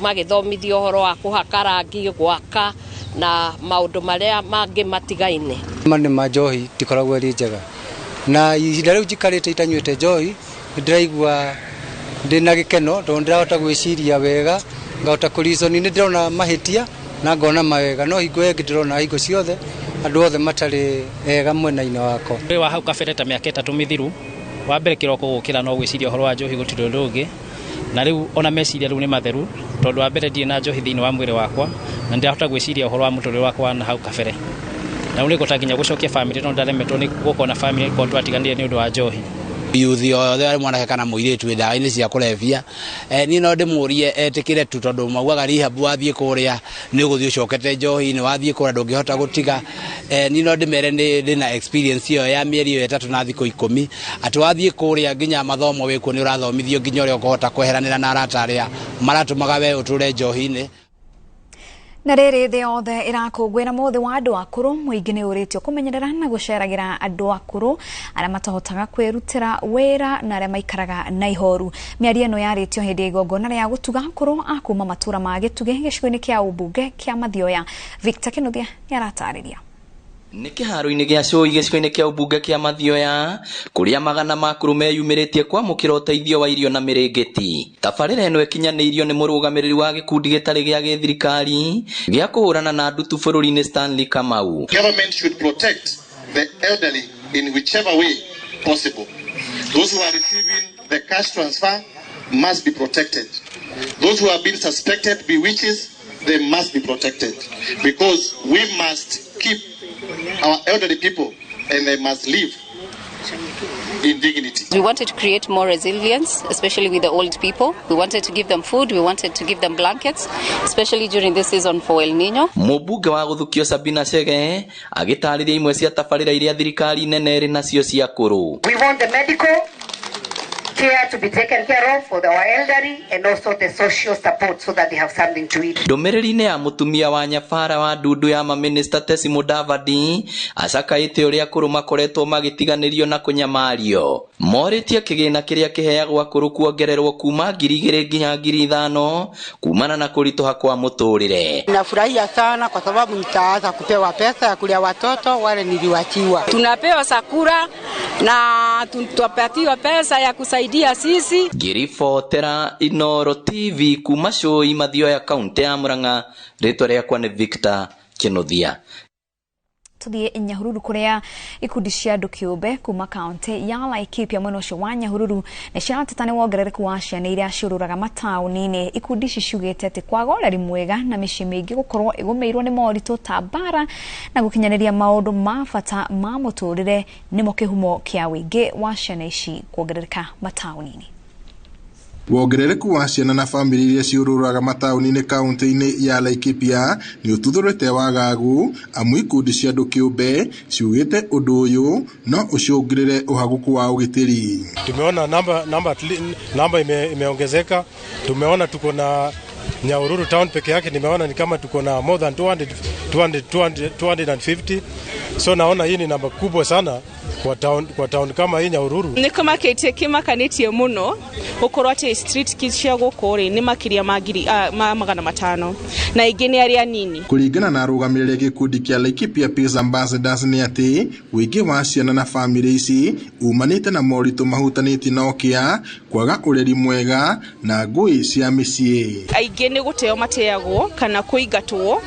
magĩthomithio ũhoro wa kũhaka rangi, gwaka na maũndũ marĩa mangĩ matigaine. Ma nĩ ma njohi ndikoragwo ĩrĩ njega, na ihinda rĩu njikarĩte itanyuĩte njohi nĩndĩraigua ndĩna gĩkeno tondũ ndĩrahota gwĩciria wega, ngahota kũreason, nĩ ndĩrona mahĩtia na ngona mawega, no hingo ĩngĩ ndĩrona hingo ciothe andũ othe matarĩ ega mwena-inĩ wakwa. Wa hau kabere ta mĩaka 3 mĩthiru, wa mbere kĩroko gũkĩra no gwĩciria ũhoro wa njohi gũtirĩ ũndũ ũngĩ, na rĩu ona meciria rĩu nĩ matheru tondũ wa mbere ndirĩ na njohi thĩinĩ wa mwĩrĩ wakwa na ndĩrahota gwĩciria ũhoro wa mũtũrĩre wakwa na hau kabere, na rĩu nĩngũhota nginya gũcokia bamĩrĩ tondũ ndaremetwo nĩ gũkorwo na bamĩrĩ korwo twatiganire nĩ ũndũ wa njohi. Yuthi othe arĩ mwanake kana mũirĩtu wĩ ndawa-inĩ cia kũrebia, niĩ no ndĩmũrie etĩkĩre tu tondũ maugaga rehab wathiĩ kũrĩa nĩ ũgũthiĩ ũcokete njohi-inĩ, wathiĩ kũrĩa ndũngĩhota gũtiga. Niĩ no ndĩmere ndĩna experience ĩyo ya mĩeri ĩyo 3 na thikũ 10 atĩ wathiĩ kũrĩa nginya mathomo wĩkuo nĩ ũrathomithio nginya ũrĩa ũkũhota kweheranĩra na arata arĩa maratũmaga we ũtũre njohi-inĩ. Na rĩrĩ thĩ yothe ĩrakũngũĩra mũthĩ wa andũ akũrũ, mũingĩ nĩ ũrĩtio kũmenyerera na gũceragĩra andũ akũrũ arĩa matahotaga kwĩrutĩra wĩra na arĩa maikaraga na ihoru. Mĩario ĩno yarĩtio hĩndĩ ya igongona rĩa gũtuga akũrũ a kuma matũra ma Gĩtugĩ gĩcigo-inĩ kĩa ũmbunge kĩa Mathioya. Victor Kĩnuthia nĩ aratarĩria. Nĩ kĩharo-inĩ gĩa Cũi gĩcigo-inĩ kĩa ũmbunge kĩa Mathioya kũrĩa magana ma akũrũ meyumĩrĩtie kwamũkĩra ũteithio wa irio na mĩrĩngĩti. Tabarĩra ĩno ĩkinyanĩirio nĩ mũrũgamĩrĩri wa gĩkundi gĩtarĩ gĩa gĩthirikari gĩa kũhũrana na ndutu bũrũri-inĩ Stanley Kamau. Government should protect the elderly in whichever way possible. Those who are receiving the cash transfer must be protected. Those who have been suspected be witches, they must be protected, because we must keep our elderly people and they must live in dignity. We wanted to create more resilience, especially with the old people. We wanted to give them food, we wanted to give them blankets, especially during this season for El Nino. Mũmbunge wa gũthukio Sabina Chege agĩtarĩria imwe cia tabarĩra iria thirikari nene ĩrĩ nacio cia akũrũ. We want the medical, care to be taken care of for our elderly and also the social support so that they have something to eat. Ndũmĩrĩri-inĩ ya mũtumia wa nyabara wa ndundu ya mamĩnĩsta Tesi Mudavadi acakaĩte ũrĩa akũrũ makoretwo magĩtiganĩrio na kũnyamario. Morĩtie kĩgĩna kĩrĩa kĩheagwo akũrũ kuongererwo kuma 2000 nginya 5000 kumana na kũritũha kwa mũtũrĩre. Nafurahia sana kwa sababu nitaanza kupewa pesa ya kulea watoto wale niliwachiwa. Tunapewa sakura na tutapatiwa pesa ya kusaidia sisi. Ngĩribotera Inooro TV kuma Cũi Mathioya kaunti ya Murang'a, rĩtwa rĩakwa nĩ Victor Kĩnuthia. Tuthie Nyahururu kuria ikundi cia andu kiumbe kuma kaunti ya Laikipia mwena ucio wa Nyahururu nĩ cirateta nĩ wongerereku wa ciana iria ciũrũraga mataũni-inĩ. Ikundi ici ciugĩte atĩ kwaga ũreri mwega na mĩciĩ mĩingĩ gũkorwo ĩgũmĩirwo nĩ moritũ ta mbara na gũkinyanĩria maũndũ ma bata ma mũtũrĩre nĩmo kĩhumo kĩa wĩingĩ wa ciana ici kuongerereka mataũni-inĩ. Wongerereku wa ciana na bamĩrĩ iria ciũrũraga mataũni-inĩ kaunti-inĩ ya Laikipia nĩ ũtuthũrĩte wagagu, amu ikundi cia andũ kĩũmbe ciugĩte ũndũ ũyũ no ũcũngĩrĩre ũhagũku wa ũgitĩri. Tumeona namba imeongezeka. Tumeona tuko na Nyahururu town peke yake, nimeona ni kama tuko na more than 200, 200, 250. So naona hii ni namba kubwa sana kwa town kama hii Nyahururu. Nikumakitie kimakanitie muno ukorwo ati street kids cia guku ri ni makiria ma ngiri ma 500 na ingi ni aria nini. Kuringana na arugamiriri gikundi kia Laikipia Peace Ambassadors ni ati wingi wa ciana na family ici umanite na moritũ mahutanĩtie na ũkĩa, kwaga ũreri mwega na ngũĩ cia mĩciĩ. Aingĩ nĩ gũteo mateagwo kana kũingatwo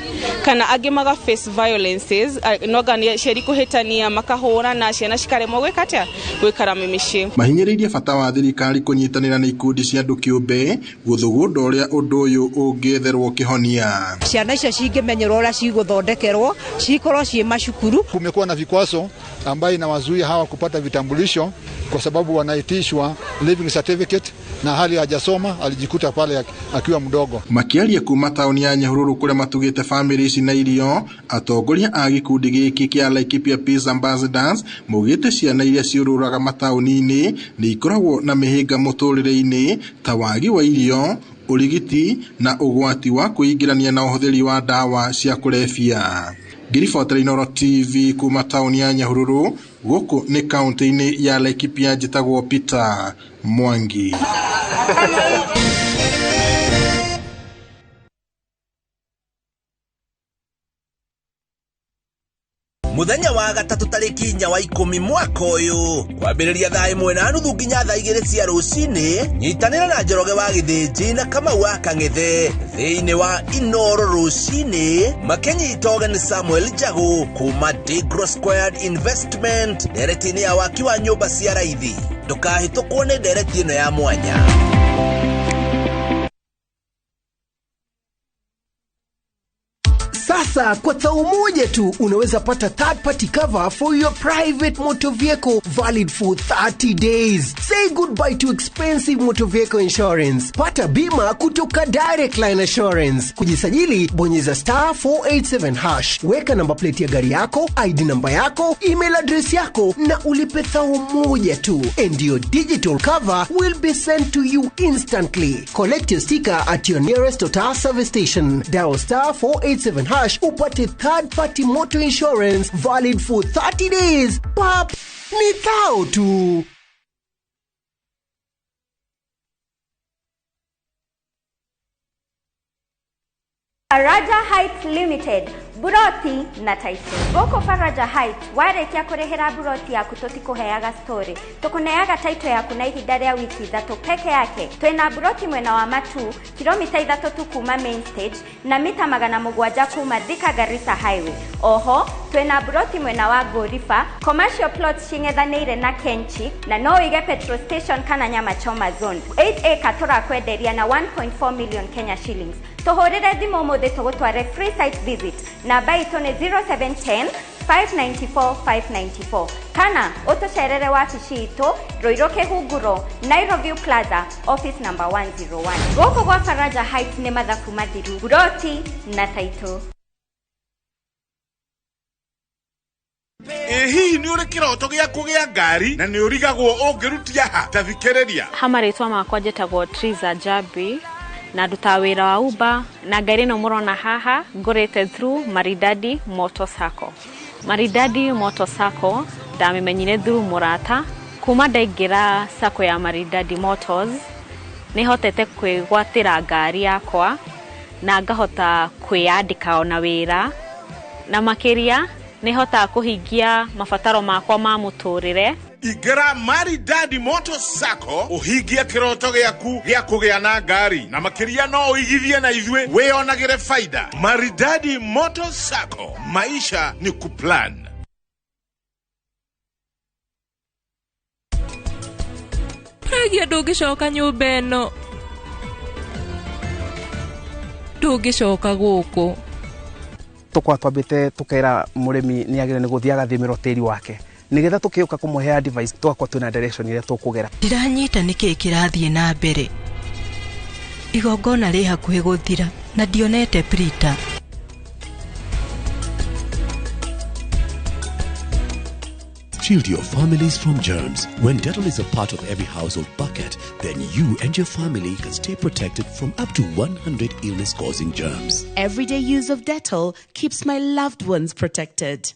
kana angĩ maga face violences, noga nĩ aciari kũhĩtania makahũrana ciana cikaremwo gwĩka atĩa gwĩkara mĩciĩ. Mahinyĩrĩirie bata wa thirikari kũnyitanĩra na ikundi cia andũ kĩũmbe gũthugunda ũrĩa ũndũ ũyũ ũngĩetherwo kĩhonia. Ciana icio cingĩmenyerwo ũrĩa cigũthondekerwo cikorwo ciĩ macukuru. Kumekuwa na vikwazo ambayo inawazuia hawa kupata vitambulisho kwa sababu wanaitishwa living certificate na hali hajasoma, alijikuta pale akiwa mdogo. Makiaria kuma tauni ya Nyahururu kuria matugite family ici na irio, atongoria a gikundi giki kia Laikipia Peace Ambassadors maugite ciana iria ciũrũraga mataũni-inĩ nĩ ikoragwo na mĩhĩnga mũtũrĩre-inĩ ta wagi wa irio, ũrigiti na ũgwati wa kwĩingĩrania na ũhũthĩri wa ndawa cia kũrebia. Ngĩribotera Inooro TV kuma taũni ya Nyahururu, gũkũ nĩ kaunti-inĩ ya Laikipia, njĩtagwo Peter Mwangi. Muthenya wa gatatu tariki 4 wa 10 mwaka uyu kwambiriria thaa 1:30 nginya thaa 2 cia rucini, nyitanira na Njoroge wa Githinji na Kamau wa Kang'ethe thiini wa Inooro rucini makinyita ũgeni Samuel Njagu kuma Degro Squared Investment ndereti-inĩ ya waki wa nyũmba cia raithi. Ndũkahĩtũkwo nĩ ndereti ĩno ya mwanya. Sasa kwa thao moja tu unaweza pata third party cover for your private motor vehicle valid for 30 days. Say goodbye to expensive motor vehicle insurance. Pata bima kutoka Direct Line Assurance. Kujisajili bonyeza *487#. Weka namba plate ya gari yako, ID namba yako, email address yako na ulipe thao moja tu. And your digital cover will be sent to you instantly. Collect your sticker at your nearest Total service station. Dial *487# upate third party motor insurance valid for 30 days. Pap, ni thao tu. Faraja Heights Limited, Buroti na Taito. Goko Faraja Heights warekia kurehera buroti yaku tutikuheaga story. Tukuneaga taito yaku na ihinda ria wiki 3 peke yake. Twina buroti mwena wa Matu, kilomita 3 tu kuma main stage na mita 700 kuma Thika Garissa Highway. Oho, twina buroti mwena wa Gorifa, commercial plot cing'ethanĩire na Kenchi na no wige petrol station kana nyama choma zone. 8 acre turakwenderia na 1.4 million Kenya shillings. Tuhurire thimu umuthi tugutware free site visit. Namba itũ nĩ 0710 594 594 kana utucerere wabici itũ Ruiru Kihunguro, Nairobi Plaza, office number 101. Gũkũ gwa Faraja Heights nĩ mathabu mathiru, buroti na taito. Ĩ hihi nĩ ũrĩ kĩroto gĩa kũgĩa ngari na nĩ ũrigagwo ũngĩrutia ha? Ta thikĩrĩria. Ha marĩtwa makwa njĩtagwo Triza Jabi na ndutaga wĩra wa Uber na ngari ĩno mũrona haha ngũrĩte through Maridadi Motor Sacco. Maridadi Motor Sacco ndamĩmenyire through mũrata. Kuma ndaingĩra sacco ya Maridadi Motors nĩhotete kwĩgwatĩra ngari yakwa na ngahota kwĩyandĩka ona wĩra, na makĩria nĩhotaga kũhingia mabataro makwa ma mũtũrĩre. Ingĩra Maridadi Motor Sacco ũhingie kĩroto gĩaku gĩa kũgĩa na ngari, na makĩria no ũigithie na ithuĩ wĩyonagĩre faida. Maridadi Motor Sacco, maisha ni kuplan. Pragia ndũngĩcoka nyũmba ĩno, ndũngĩcoka gũkũ. Tũkoragwo twambĩte tũkera mũrĩmi nĩ agĩrĩirwo nĩ gũthiĩ agathimĩrwo tĩri wake nĩgetha tũkĩũka kũmũhe advice tũgakorwo twĩna direction ĩrĩa tũkũgera. Ndiranyita nĩkĩĩ kĩrathiĩ na mbere. Igongona rĩ hakuhĩ gũthira na ndionete Prita. Shield your families from germs. When Dettol is a part of every household bucket, then you and your family can stay protected from up to 100 illness-causing germs. Everyday use of Dettol keeps my loved ones protected.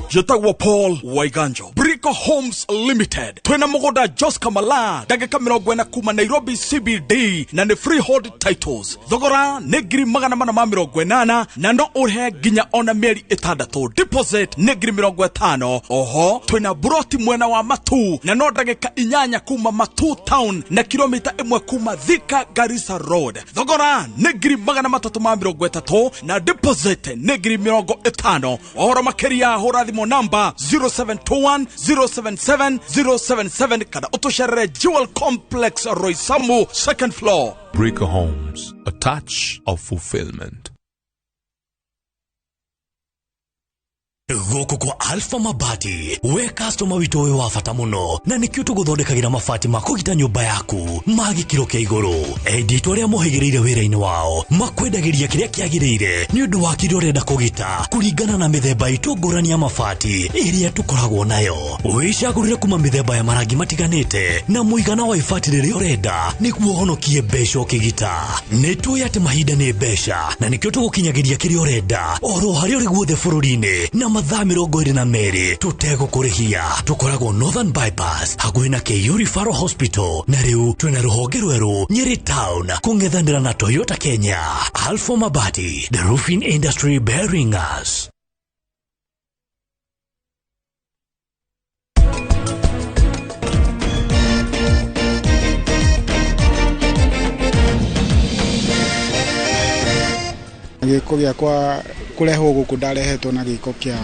Njĩtagwo Paul Waiganjo, Brico Homes Limited. Twĩna mũgũnda Jos Kamala ndagĩka 40 kuma Nairobi CBD na nĩ freehold titles. Thogora nĩ 480,000 na no ũrĩhe nginya ona mĩeri 6. Deposit nĩ 50,000. Oho twĩna buroti mwena wa Matu na no ndagĩka 8 kuma Matu town na kilomita 1 kuma Thika Garissa Road. Thogora nĩ 330,000 na deposit nĩ 50,000. Ũhoro makĩria hũra thimũ namba 0721 077 077 kana ũtũcerere Jewel Complex Roysambu second floor. Breaker Homes, a touch of fulfillment. Gũkũ kwa Alpha Mabati, we customer witũ wĩ wa bata mũno na nĩkĩo tũgũthondekagĩra mabati ma kũgita nyũmba yaku ma gĩkĩro kĩa igũrũ. Endia itũ arĩa mohĩgĩrĩire wĩra-inĩ wao makwendagĩria kĩrĩa kĩagĩrĩire nĩ ũndũ wa kĩrĩa ũrenda kũgita kũringana na mĩthemba itũ ngũrani ya mabati ĩrĩa tũkoragwo nayo. Wĩcagũrĩre kuma mĩthemba ya marangi matiganĩte na mũigana wa ibati rĩrĩa ũrenda nĩguo ũhonokie mbeca ũkĩgita. Nĩ tũĩ atĩ mahinda nĩ mbeca na nĩkĩo tũgũkinyagĩria kĩrĩa ũrenda oro harĩa ũrĩ guothe bũrũri-inĩ na mathaa 22 tũtegũkũrĩhia. Tũkoragwo Northern Bypass hakuhĩ na KU Referral Hospital na rĩu twĩna rũhonge rwerũ Nyeri Town kũng'ethanĩra na Toyota Kenya. Alpha Mabati, the roofing industry bearing us. Gĩko gĩakwa kũrehwo gũkũ ndarehetwo na gĩko kĩa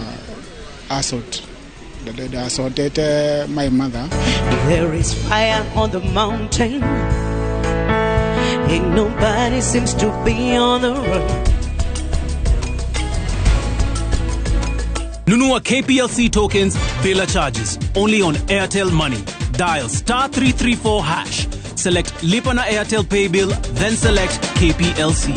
assault. Ndaassaultete my mother. There is fire on the mountain. Ain't nobody seems to be on the run. Nunua KPLC tokens bila charges only on Airtel Money. Dial *334#. Select Lipa na Airtel Pay Bill, then select KPLC.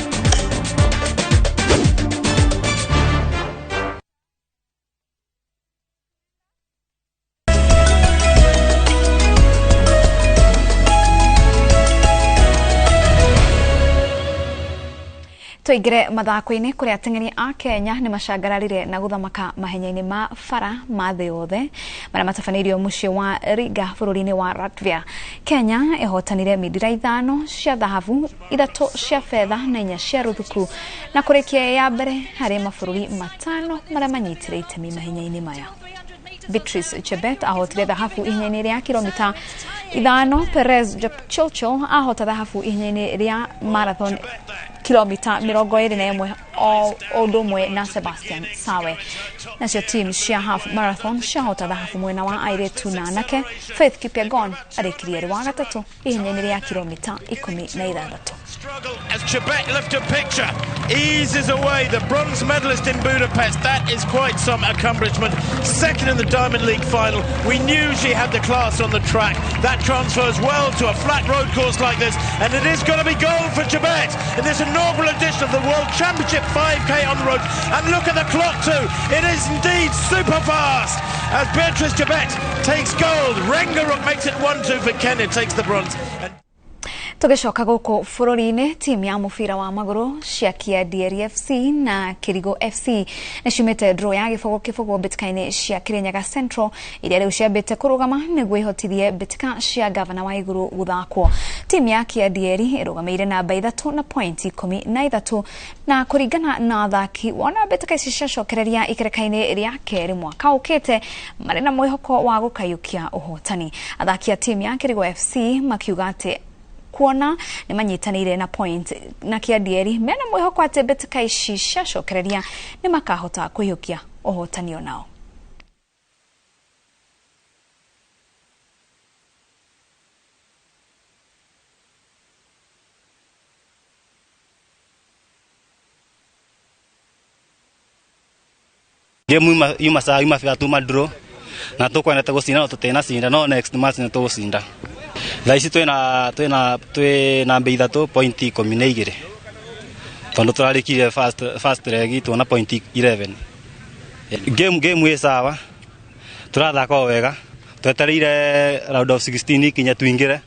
Tũingĩre mathako-inĩ kũrĩa ateng'eri a Kenya nĩ macangararire na gũthamaka mahenya-inĩ ma bara ma thĩ yothe marĩa matabanĩirio mũciĩ wa Riga bũrũri-inĩ wa Latvia. Kenya ĩhotanire mindira 5 cia thahabu, 3 cia betha na 4 cia rũthuku na kũrĩkia ya mbere harĩ mabũrũri 5 marĩa manyitire itemi mahenya-inĩ maya. Beatrice Chebet ahotire thahabu ihenya-inĩ rĩa kilomita 5, Perez Jepchirchir ahota thahabu ihenya-inĩ rĩa marathon kilomita 21 o ũndũ ũmwe na Sebastian Sawe. Nacio team cia half marathon ciahota thahabu mwena wa airĩtu na anake. Faith Kipyegon arĩkirie arĩ wa gatatũ ihenya-inĩ rĩa kilomita 16. As Chebet left a picture, eases away the bronze medalist in Budapest. That is quite some accomplishment. Second in the Diamond League final. We knew she had the class on the track. That transfers well to a flat road course like this, and it is going to be gold for Chebet in this inaugural edition of the World Championship 5K on the road. And look at the clock too. It is indeed super fast as Beatrice Chebet takes gold. Rengeruk makes it 1-2 for Kenya, takes the bronze. Tugicoka guku bururi-ini, timu ya mubira wa maguru cia Kiandieri FC na Kirigo FC ni ciumite draw ya gibogo kibogo mbĩtĩka-inĩ cia Kirinyaga Central iria rĩu ciambĩte kũrũgama nĩguo ihotithie mbĩtĩka cia Gavana wa Igũrũ gũthakwo. Timu ya Kiandieri ĩrũgamĩire namba 3 na point 13 na kũringana na athaki wona mbĩtĩka ici ciacokereria ikereka-inĩ rĩa kerĩ mwaka ũkĩte marĩ na mwĩhoko wa gũkayũkia ũhotani. Athaki a timu ya Kirigo FC makiuga atĩ kuona nĩ manyitanĩire na point na Kiandieri mena mwĩhoko atĩ mbĩtĩka ici ciacokereria nĩ makahota kũiyũkia ũhotani onao. Game yuma saa yuma fia tuma draw na tukwendete gucinda no tutinacinda no next match ni tugucinda. Thaa ici twina namba 3 point 12 tondu turarikirie first leg twona point 11. Game ĩ sawa, turathaka o wega, twetereire round of 16 ikinye tuingire,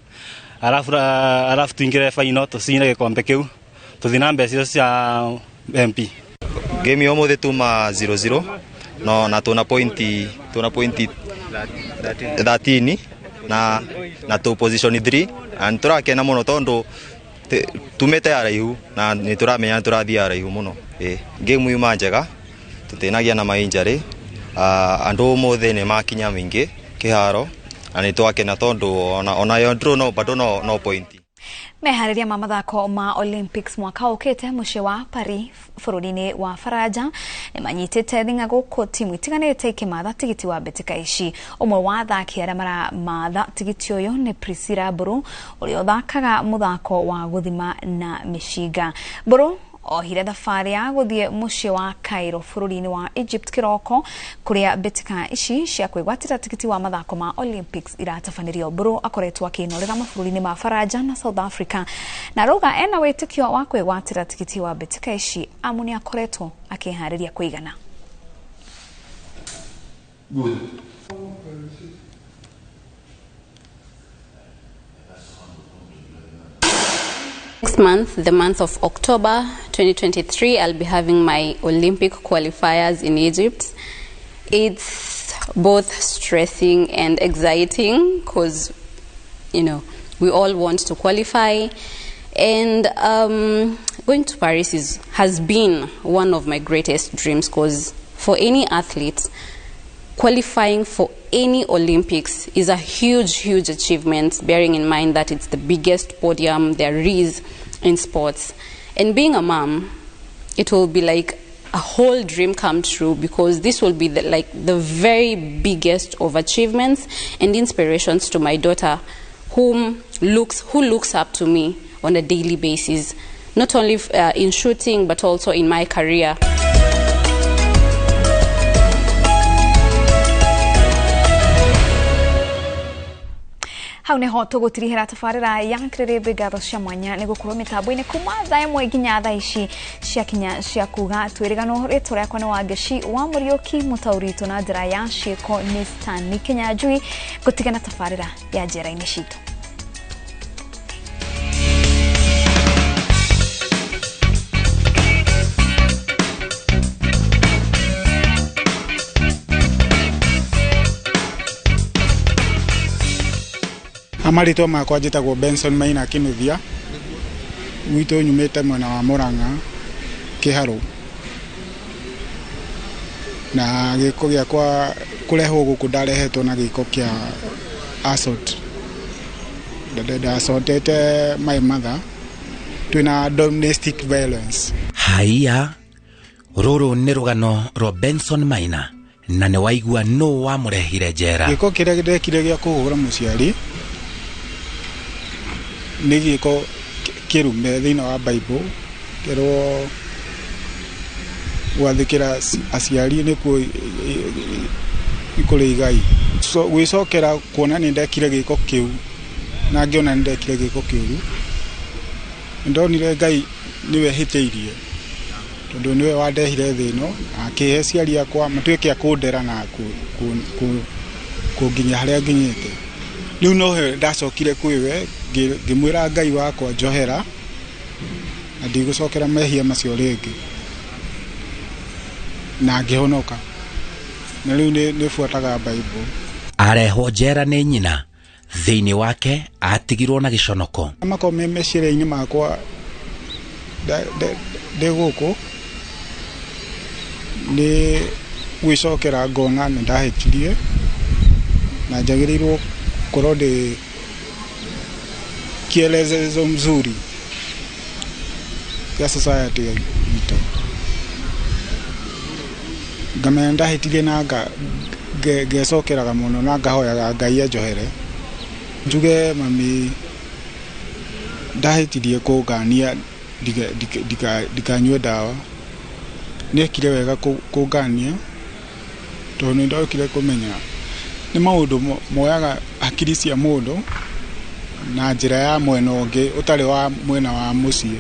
alafu tuingire final tucinde gikombe kiu tuthi na mbeca icio cia MP. Game ya umuthi tuma 0-0 no na tuna point 13 na tu position 3 and turakena muno tondu tumete araihu na ni turamenya turathie araihu muno. Game yuma njega tutinagia na mainjari andu umuthi ni makinya mingi kiharo na ni twakena tondu ona yo draw no bado no point. Meharĩria ma mathako ma Olympics mwaka ũkĩte mũciĩ wa Paris bũrũri-inĩ wa Faranja nĩ manyitĩte thing'a gũkũ timu itiganĩte ikĩmatha tigiti wa mbĩtĩka ici. Ũmwe wa athaki arĩa maramatha tigiti ũyũ nĩ Priscilla Mbũrũ ũrĩa ũthakaga mũthako wa gũthima na mĩcinga. Mbũrũ ohire thabarĩ ya gũthiĩ mũciĩ wa Cairo bũrũri-inĩ wa Egypt kĩroko kũrĩa mbĩtĩka ici cia kwĩgwatĩra tigiti wa mathako ma Olympics iratabanĩrio. Mbũrũ akoretwo akĩĩnorera mabũrũri-inĩ ma Faranja na South Africa na arauga ena wĩtĩkio wa kwĩgwatĩra tigiti wa mbĩtĩka ici amu nĩ akoretwo akĩharĩria kũigana. Good. Next month, the month of October 2023, I'll be having my Olympic qualifiers in Egypt. It's both stressing and exciting because, you know, we all want to qualify. And going to Paris has been one of my greatest dreams because for any athlete, qualifying for any Olympics is a huge, huge achievement, bearing in mind that it's the biggest podium there is in sports. And being a mom, it will be like a whole dream come true because this will be the very biggest of achievements and inspirations to my daughter, who looks up to me on a daily basis, not only in shooting but also in my career. Hau niho tũgũtirihĩra tabarĩra ya kĩrĩrĩmbĩ ngatho cia mwanya nĩ gũkorwo mĩtambo-inĩ kuma thaa 1 nginya thaa ici ciakinya cia kuga twĩrĩganwo. Rĩtwa rĩakwa nĩ Wangeci wa Mũriũki, mũtaũri witũ na njĩra ya ciĩko nĩ Stanley Kinyanjui. Ngũtigana tabarĩra ya njera-inĩ citũ. Marĩtwa makwa njĩtagwo Benson Maina Kinuthia, gwitũ nyumĩte mwena wa Murang'a Kĩharũ, na gĩko gĩakwa kũrehwo gũkũ ndarehetwo na gĩko kĩa assault. Ndaassaultete my mother twĩna domestic violence. Haiya, rũrũ nĩ rũgano rwa Benson Maina na nĩ waigua nũ wamũrehire njera. Gĩko kĩrĩa ndekire gĩa kũhũra mũciari nĩ gĩko kĩrume thĩinĩ wa Bible kerwo gwathĩkĩra aciari nĩkuo ikũrĩ igai. So gwĩcokera kuona nĩ ndekire gĩko kĩu na ngĩona nĩ ndekire gĩko kĩũru, ndonire Ngai nĩwe hĩtĩirie tondũ nĩwe wandehire thĩ ĩno akĩhe aciari akwa matuĩke a kũndera na kũnginya harĩa nginyĩte. Rĩu no ndacokire kwĩwe ngĩmwĩra Ngai wakwa njohera na ndigũcokera mehia macio rĩngĩ na ngĩhonoka. Na rĩu nĩbuataga Bible. Arehwo njera nĩ nyina, thĩinĩ wake atigirwo na gĩconoko. Makorwo me meciria-inĩ makwa ndĩ gũkũ nĩ gwĩcokera ngona nĩ ndahĩtirie na njagĩrĩirwo gũkorwo ndĩ kielelezo mzuri ya society itũ. Ngamenya ndahĩtirie na ngecokeraga mũno na ngahoyaga Ngai anjohere. Njuge mami ndahĩtirie kũngania ndikanyue ndawa. Nĩekire wega kũngania tondũ nĩ ndokire kũmenya nĩ maũndũ moyaga hakiri cia mũndũ na njĩra ya mwena ũngĩ ũtarĩ wa mwena wa mũciĩ,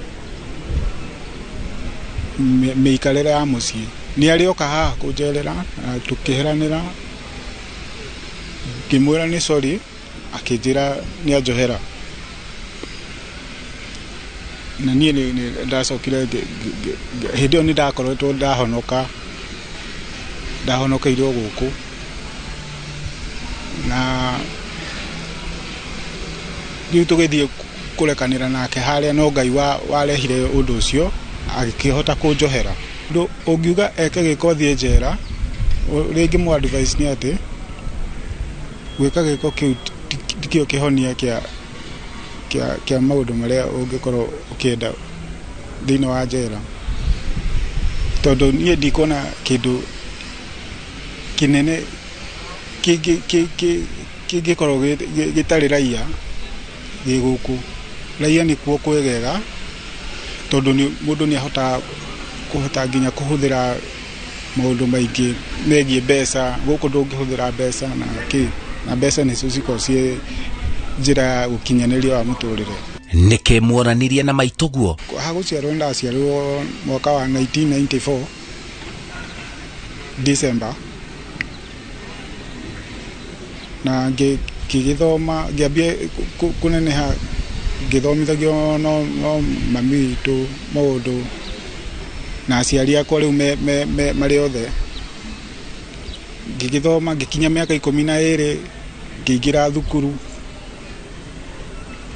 mĩikarĩre ya mũciĩ. Nĩ arĩoka haha kũnjerera na tũkĩheranĩra, ngĩmwĩra nĩ sorry, akĩnjĩra nĩ anjohera. Na niĩ nĩ ndacokire hĩndĩ ĩyo nĩ ndakoretwo ndahonoka, ndahonokeirwo gũkũ na rĩu tũgĩthiĩ kũrekanĩra nake harĩa, no Ngai warehire ũndũ ũcio agĩkĩhota kũnjohera. Ũndũ ũngiuga eke gĩko thiĩ njera, rĩngĩ mũ advice nĩ atĩ gwĩka gĩko kĩu tikĩo kĩhonia kĩa maũndũ marĩa ũngĩkorwo ũkĩenda thĩinĩ wa njera, tondũ niĩ ndikuona kĩndũ kĩnene kĩngĩkorwo gĩtarĩ raia gĩ gũkũ. Raia nĩkuo kwegega tondũ mũndũ nĩ ahotaga kũhota nginya kũhũthĩra maũndũ maingĩ megiĩ mbeca. Gũkũ ndũngĩhũthĩra mbeca na kĩ, na mbeca nĩcio cikoragwo ciĩ njĩra ya gũkinyanĩria wa mũtũrĩre. Nĩkĩ muonanirie na maitũguo? Ha gũciarwo ndaciarirwo mwaka wa 1994 December, na ngĩgĩthoma ngĩambia kũneneha ngĩthomithagio no mami witũ maũndũ na aciari akwa rĩu marĩ othe. Ngĩgĩthoma ngĩkinya mĩaka 12 ngĩingĩra thukuru,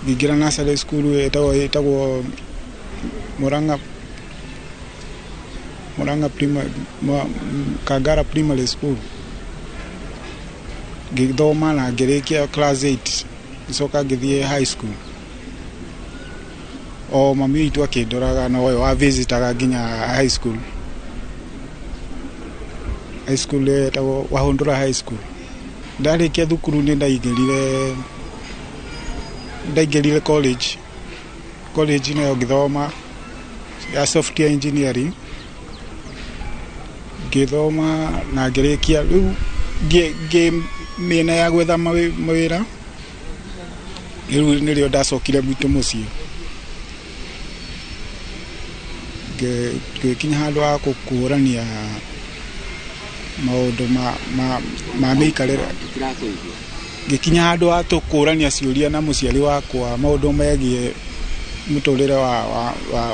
ngĩingĩra nursery school ĩtagwo Murang'a Primary, Kangara Primary School. Ngĩthoma na ngĩrĩkia class 8, ngĩcoka ngĩthiĩ high school. O mami witũ akĩndoraga no we wa visitaga nginya high school. High school ĩtagwo Wahundura High School. Ndarĩkia thukuru nĩ ndaingĩrire college. College nayo ngĩthoma ya software engineering, ngĩthoma na ngĩrĩkia. Rĩu ngĩ mĩena ya gwetha mawĩra, rĩu nĩrĩo ndacokire gwitũ mũciĩ. Ngĩkinya handũ ha gũkũrania maũndũ ma mĩikarĩre, ngĩkinya handũ ha tũkũrania ciũria na mũciari wakwa maũndũ megiĩ mũtũrĩre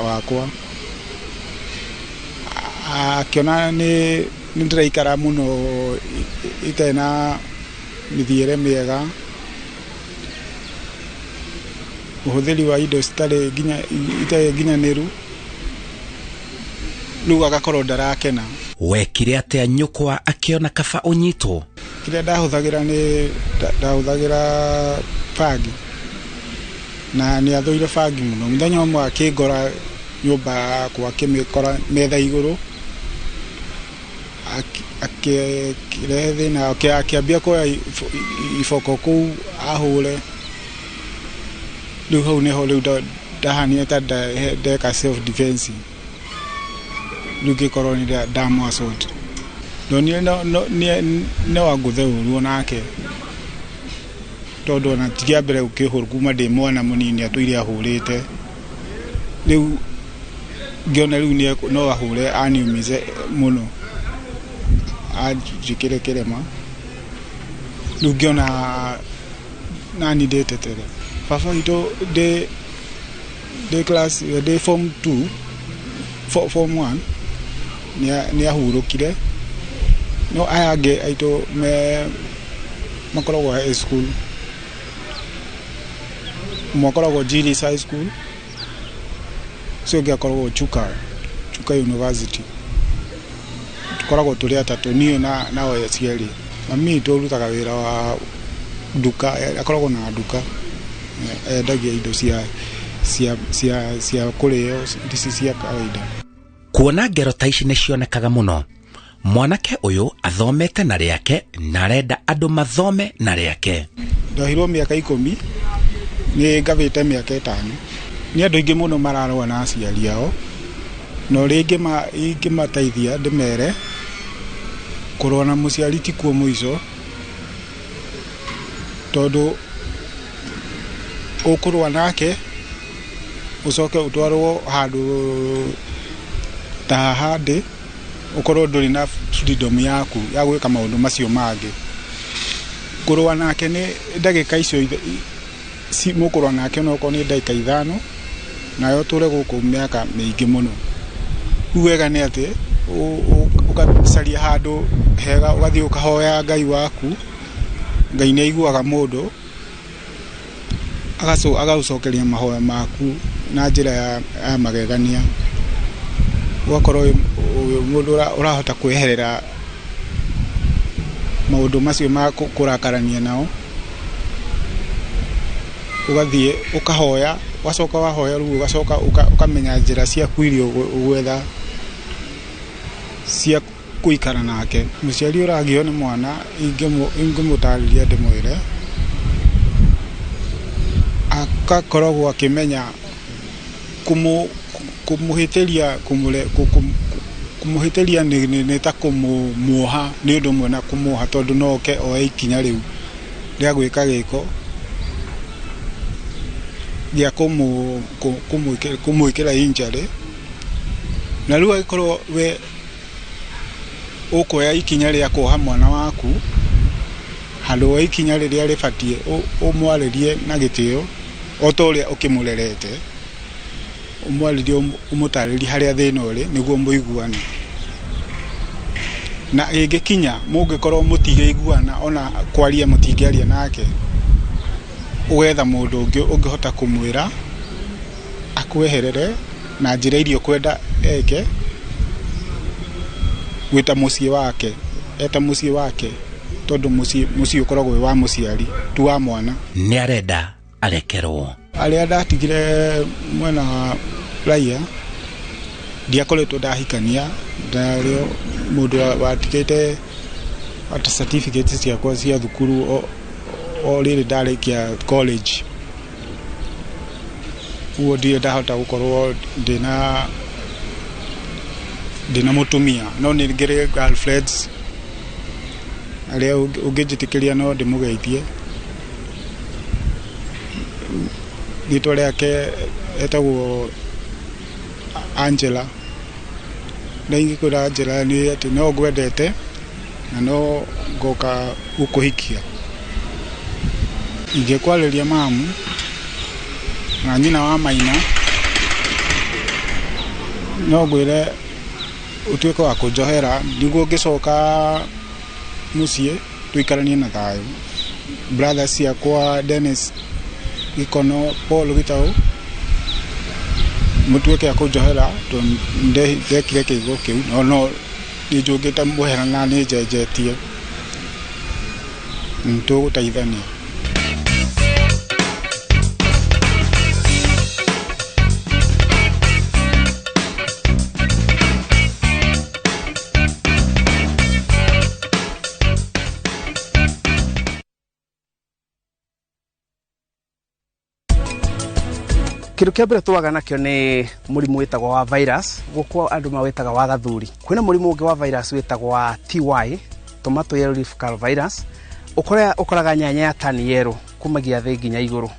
wakwa. Akĩona nĩ ndĩraikara mũno itarĩ na mĩthiĩre mĩega, ũhũthĩri wa indo citarĩ itarĩ nginyanĩru, rĩu agakorwo ndarakena. Wekire atĩa nyũkwa akĩona kaba ũnyitwo? Kĩrĩa ndahũthagĩra nĩ ndahũthagĩra bangi, na nĩ athũire bangi mũno. Mũthenya ũmwe akĩngora nyũmba yakwa akĩmĩkora metha igũrũ, akĩrehe thĩna, akĩambia kuoya iboko kũu ahũre. Rĩu hau nĩho rĩu Ndahanire ta ndeka self defense rĩu ngĩkorwo nĩ ndamũ assault. Ndonire no angũthe ũru onake tondũ ona ti rĩa mbere gũkĩhũrwo kuma ndĩ mwana mũnini atũire ahũrĩte. Rĩu ngĩona rĩu no ahũre aniumize mũno anjĩkĩre kĩrema. Rĩu ngĩona nani ndĩtetere. Baba witũ ndĩ class ndĩ form 2 form 1 nĩ ahurũkire. No aya angĩ aitũ me makoragwo high school, ũmwe akoragwo Gilis High School, ũcio ũngĩ akoragwo Chuka University. Tũkoragwo tũrĩ atatũ, niĩ na o aciari. Mami witũ arutaga wĩra wa nduka, akoragwo na nduka, endagia indo cia kũrĩo ici cia kawaida. Kuona ngero ta ici nĩ cionekaga mũno, mwanake ũyũ athomete na rĩake na arenda andũ mathome na rĩake. Ndohirwo mĩaka 10, nĩ ngabĩte mĩaka 5. Nĩ andũ aingĩ mũno mararũa na aciari ao, na ũrĩa ingĩmateithia ndĩmere kũrũa na mũciari ti kuo mũico, tondũ ũkũrũa nake ũcoke ũtwarwo handũ ta haha ndĩ, ũkorwo ndũrĩ na freedom yaku ya gwĩka maũndũ macio mangĩ. Kũrũa nake nĩ ndagĩka icio mũkũrũa nake onokorwo nĩ ndagĩka 5, nayo ũtũre gũkũ mĩaka mĩingĩ mũno. Rĩu wega nĩ atĩ ũgacaria handũ hega, ũgathiĩ ũkahoya Ngai waku. Ngai nĩ aiguaga mũndũ, agagũcokeria mahoya maku na njĩra ya magegania. Ũgakorwo mũndũ ũrahota kwĩherera maũndũ macio ma kũrakarania nao, ũgathiĩ ũkahoya, wacoka wahoya rĩu ũgacoka ũkamenya njĩra ciaku iria ũgwetha cia gũikara nake. Mũciari ũragio nĩ mwana ingĩmũtarĩria ndĩmwĩre agakoragwo akĩmenya kũmũhĩtĩria kũmũhĩtĩria nĩ ta kũmuoha, nĩ ũndũ ũmwe na kũmuoha, tondũ no oke oe ikinya rĩu rĩa gwĩka gĩko gĩa kũmwĩkĩra injury. Na rĩu angĩkorwo we ũkuoya ikinya rĩa kuoha mwana waku, handũ wa ikinya rĩrĩa rĩbatiĩ ũmwarĩrie na gĩtĩo o ta ũrĩa ũkĩmũrerete, ũmwarĩrie ũmũtarĩrie harĩa thĩna ũrĩ nĩguo mũiguane. Na ĩngĩkinya mũngĩkorwo mũtingĩiguana ona kwaria mũtingĩaria nake, ũgetha mũndũ ũngĩ ũngĩhota kũmwĩra akweherere na njĩra iria ũkwenda eke, gwĩta mũciĩ wake, eta mũciĩ wake, tondũ mũciĩ ũkoragwo wĩ wa mũciari ti wa mwana. Nĩ arenda arekerwo. Arĩa ndatigire mwena wa raia ndiakoretwo ndahikania, ndarĩ mũndũ watigĩte ata certificates ciakwa cia thukuru o rĩrĩ ndarĩkia college. Ũguo ndirĩ ndahota gũkorwo ndĩna mũtumia, no nĩ ngĩrĩ girlfriends arĩa ũngĩnjĩtĩkĩria no ndĩmũgeithie. Rĩtwa rĩake etagwo Angela. Na ingĩkwĩra Angela nĩ atĩ no ngwendete na no ngoka gũkũhikia. Ingĩkwarĩria mamu na nyina wa Maina, no ngwĩre ũtuĩke wa kũnjohera nĩguo ngĩcoka mũciĩ tũikaranie na thayũ. Brothers ciakwa Dennis Gikono, Paul Gitau, mũtuĩke a kũnjohera tondũ ndekire kĩigo kĩu, no nĩ njũngĩte mũhera na nĩ njenjetie. Nĩ tũgũteithania. Kĩndũ kĩa mbere tũwaga nakĩo nĩ mũrimũ wĩtagwo wa virus, gũkũ andũ mawĩtaga wa gathuri. Kwĩna mũrimũ ũngĩ wa virus wĩtagwo wa TY, tomato yellow leaf curl virus, ũkoraga ũkoraga nyanya ya tani yellow kumagia thĩ nginya igũrũ.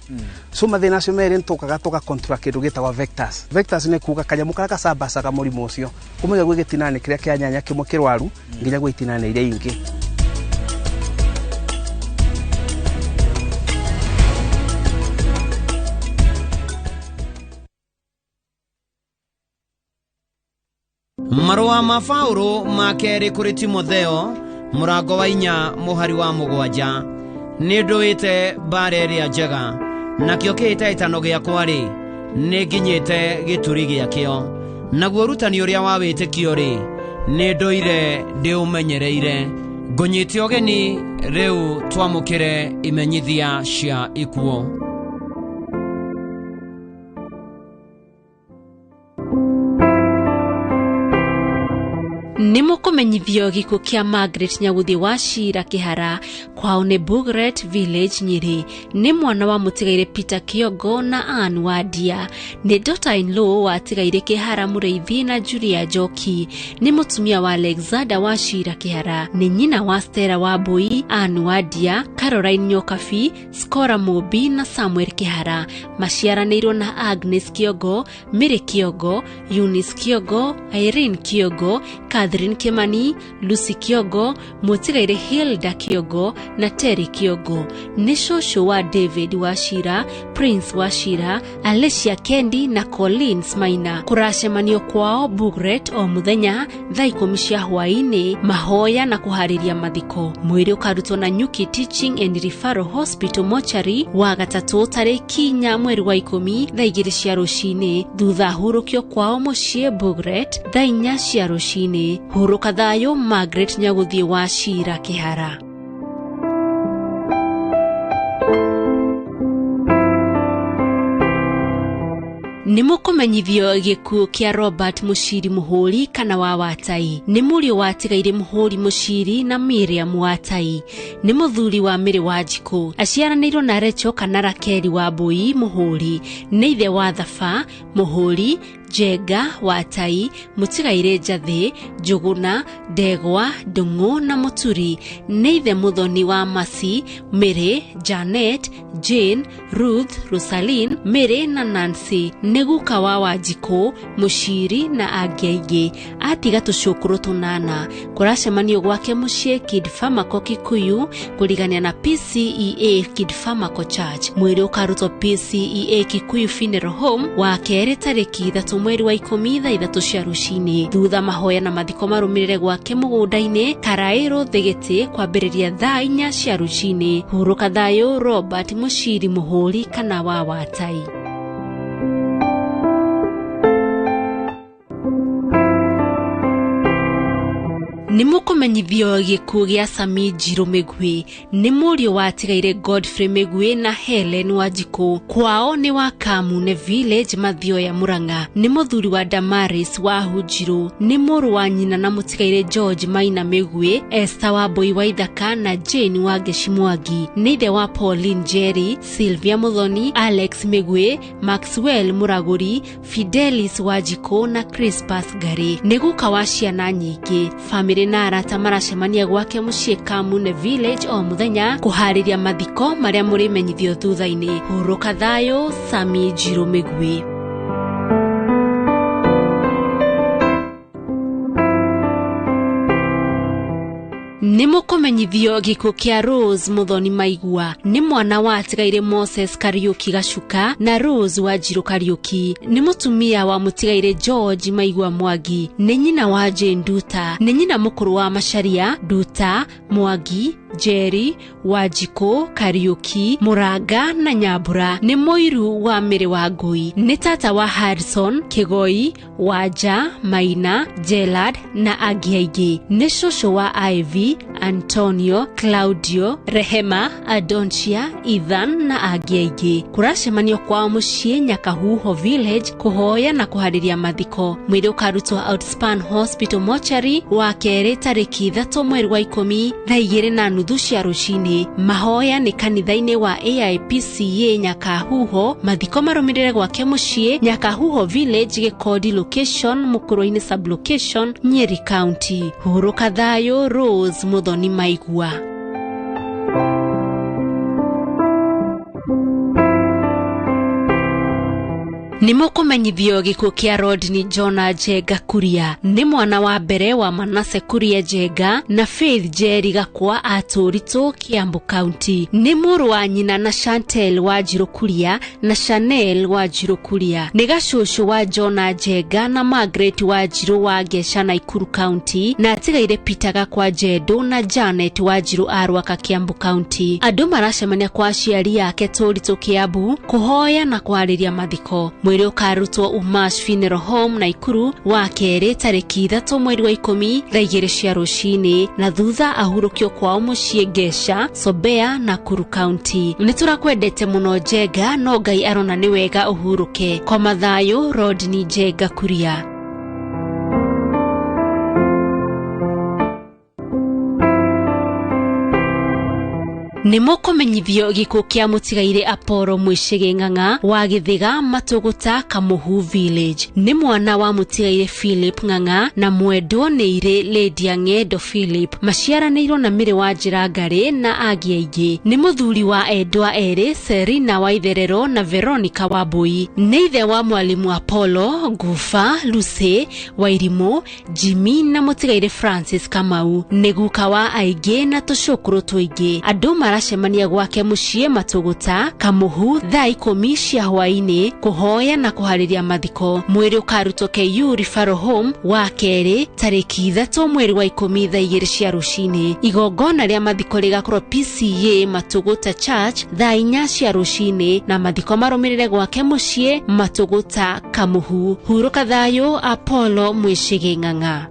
So mathĩna acio merĩ nĩtũkaga tũgacontrol kĩndũ gĩtagwo vectors. Vectors nĩ kuga kanyamũ karĩa gacambacaga mũrimũ ũcio kumagia gwĩ gĩtinanĩ kĩrĩa kĩa nyanya kĩmwe kĩrwaru nginya gwĩ itinanĩ iria ingĩ. Marũa ma Paũlũ ma kerĩ kũrĩ Timotheo mũrango wa 4 mũhari wa 7. Nĩ ndũĩte mbara ĩrĩa njega, nakĩo kĩhĩtahĩtano gĩakwa-rĩ, nĩ nginyĩte gĩturi gĩakĩo, naguo ũrutani ũrĩa wa wĩtĩkio-rĩ, nĩ ndũire ndĩũmenyereire. Ngũnyite ũgeni rĩu twamũkĩre imenyithia cia ikuũ. Nĩ mũkũmenyithio gĩkuũ kĩa Margaret Nyaguthĩ wa Cira Kĩhara kwao nĩ Bugret Village Nyĩrĩ, nĩ mwana wa mũtigairĩ Peter Kĩongo na Ann Wandia, nĩ daughter in law wa tigairĩ Kĩhara Mũrĩithi na Julia Njoki, nĩ mũtumia wa Alexander wa Cira Kĩhara, nĩ nyina wa Stella Wambui, Ann Wandia, Caroline Nyokabi, Scora Mũmbi na Samuel Kĩhara. Maciaranĩirwo na Agnes Kĩongo, Mary Kĩongo, Eunice Kĩongo, Irene Kĩongo, Catherine Kimani, Lucy Kĩongo, mũtigairĩ Hilda Kĩongo na Terry Kĩongo. Nĩ cũcũ wa David Wachira, Prince Wachira, Alicia Kendi na Collins Maina. Kũracemanio kwao Bugret o mũthenya thaa 10 cia hwaĩ-inĩ, mahoya na kũharĩria mathiko. Mwĩrĩ ũkarutwo na Nyuki Teaching and Referral Hospital Mortuary wa gatatũ tarĩki 4 mweri wa 10 thaa 2 cia rũcinĩ, thutha hurũkio kwao mũciĩ Bugret thaa 4 cia rũcinĩ. Hurũka thayũ Margaret Nyaguthĩ wa Cira Kĩhara. Nĩ mũkũmenyithio gĩkuũ kĩa Robert Mũciri Mũhũri kana wa Watai. Nĩ mũriũ wa tigairĩ Mũhũri Mũciri na Miriam Watai. Nĩ mũthuri wa Mĩrĩ wa Njikũ. Aciaranĩirwo na Recho kana Rakeli wa Mbui Mũhũri. Nĩ ithe wa Thaba Mũhũri, Njenga Watai, mũtigairĩ Njathĩ, Njũgũna, Ndegwa, Ndũng'ũ na Mũturi. Nĩ ithe mũthoni wa Masi, Mĩrĩ, Janet, Jane, Ruth, Rosaline, Mĩrĩ na Nancy. Nĩ guka wa Wanjikũ, Mũciri na angĩ aingĩ. Atiga tũcũkũrũ 8. Kũracemanio gwake mũciĩ Kid Pharmaco Kikuyu kũrigania na PCEA Kid Pharmaco Church. Mwĩrĩ ũkarutwo PCEA Kikuyu Funeral Home wa kerĩ tarĩki 3 mweri wa 10 thaa 3 cia rũcinĩ. Thutha mahoya na mathiko marũmĩrĩre gwake mũgũnda-inĩ Karaĩrũ Thĩgĩtĩ kwambĩrĩria thaa 4 cia rũcinĩ. Hurũka thayũ Robert Mũciri Mũhũri kana wa Watai. Nĩ mũkũmenyithio gĩkuũ gĩa Sami Njirũ Mĩgwi. Nĩ mũriũ wa tigairĩ Godfrey Mĩgwi na Helen Wanjikũ. Kwao nĩ wa Kamune Village Mathioya Murang'a. Nĩ mũthuri wa Damaris wa Hunjirũ. Nĩ mũrũ wa nyina na mũtigairĩ George Maina Mĩgwi, Esther wa Mbui wa Ithaka na Jane wa Ngeci Mwangi. Nĩ ithe wa Pauline Njeri, Sylvia Muthoni, Alex Mĩgwi, Maxwell Mũragũri, Fidelis Wanjikũ na Crispus Ngari. Nĩ guka wa ciana nyingĩ. Famĩlĩ na arata maracemania gwake mũciĩ Kamune Village o mũthenya kũharĩria mathiko marĩa mũrĩmenyithio thutha-inĩ. Hurũka thayũ Sami Njirũ Mĩgwi. Nĩ mũkũmenyithio gĩkuũ kĩa Rose Muthoni Maigua. Nĩ mwana wa atigairĩ Moses Kariuki Gacuka na Rose Wanjirũ Kariuki. Nĩ mũtumia wa mũtigairĩ George Maigua Mwangi. Nĩ nyina wa Jane Nduta. Nĩ nyina mũkũrũ wa Macharia, Nduta, Mwangi, Jerry, Wanjikũ, Kariuki, Mũranga na Nyambura. Nĩ mũiru wa Mĩrĩ wa Ngui. Nĩ tata wa Harrison, Kĩgoi, Wanja, Maina, Gerald na angĩ aingĩ. Nĩ cũcũ wa Ivy, Antonio, Claudio, Rehema, Adonchia, Ethan na angĩ aingĩ. Kũracemanio kwao mũciĩ Nyakahuho Village kũhoya na kũharĩria mathiko. Mwĩrĩ ũkarutwo Outspan Hospital Mortuary wa kerĩ tarĩki 3 mweri wa 10 thaa 2:30 cia rũcinĩ. Mahoya nĩ kanitha-inĩ wa AIPCA Nyakahuho. Mathiko marũmĩrĩre gwake mũciĩ Nyakahuho Village, Gĩkondi location, Mũkũrũ-inĩ sublocation, Nyeri County. Hurũka thayũ, Rose Muthoni Maigua. Nĩ mũkũmenyithio gĩkuũ kĩa Rodney Jonah Njenga Kuria. Nĩ mwana wa mbere wa Manase Kuria Njenga na Faith Njeri Gakwa a Tũritũ, Kiambu County. Nĩ mũrũ wa nyina na Chantel Wanjirũ Kuria na Chanel Wanjirũ Kuria. Nĩ gacũcũ wa Jonah Njenga na Margaret Wanjirũ wa Ngeca Nakuru County, na atigaire Peter Gakwa Njendu na Janet Wanjirũ a Rwaka, Kiambu County. Andũ maracemania kwa aciari ake Tũritũ, Kiambu kũhoya na kwarĩria mathiko. Mwĩrĩ ũkarutwo Umash Funeral Home Nakuru wa kerĩ tarĩki 3 mweri wa 10 thaa 2 cia rũcinĩ, na thutha ahurũkio kwao mũciĩ Ngeca, Sobea, Nakuru County. Nĩ tũrakwendete mũno Njenga, no Ngai arona nĩ wega ũhurũke. Kwa mathayũ, Rodney Njenga Kuria. Nĩ mũkũmenyithio gĩkuũ kĩa mũtigaire Apollo Mwĩcĩgĩ Ng'ang'a wa Gĩthĩga Matũgũta Kamũhu Village. Nĩ mwana wa mũtigaire Philip Ng'ang'a na mwendwo nĩ irĩ Lydia Ng'endo Philip. Maciaranĩirwo na Mĩrĩ wa Njĩra Ngarĩ na angĩ aingĩ. Nĩ mũthuri wa endwa erĩ Serina Waitherero na Veronica Wambui. Nĩ ithe wa mwalimu Apollo, Nguba, Lucy, Wairimũ, Jimmy na mũtigaire Francis Kamau. Nĩ guka wa aingĩ na tũcũkũrũ tũingĩ. Andũ maracemania gwake mũciĩ Matũgũta Kamũhu thaa 10 cia hwaĩ-inĩ kũhoya na kũharĩria mathiko. Mwĩrĩ ũkarutwo KU Referral Home wa kerĩ tarĩki 3 mweri wa 10 thaa 2 cia rũcinĩ. Igongona rĩa mathiko rĩgakorwo PCA Matũgũta Church thaa 4 cia rũcinĩ, na mathiko marũmĩrĩre gwake mũciĩ Matũgũta Kamũhu. Hurũka thayũ, Apollo Mwĩcĩgĩ Ng'ang'a.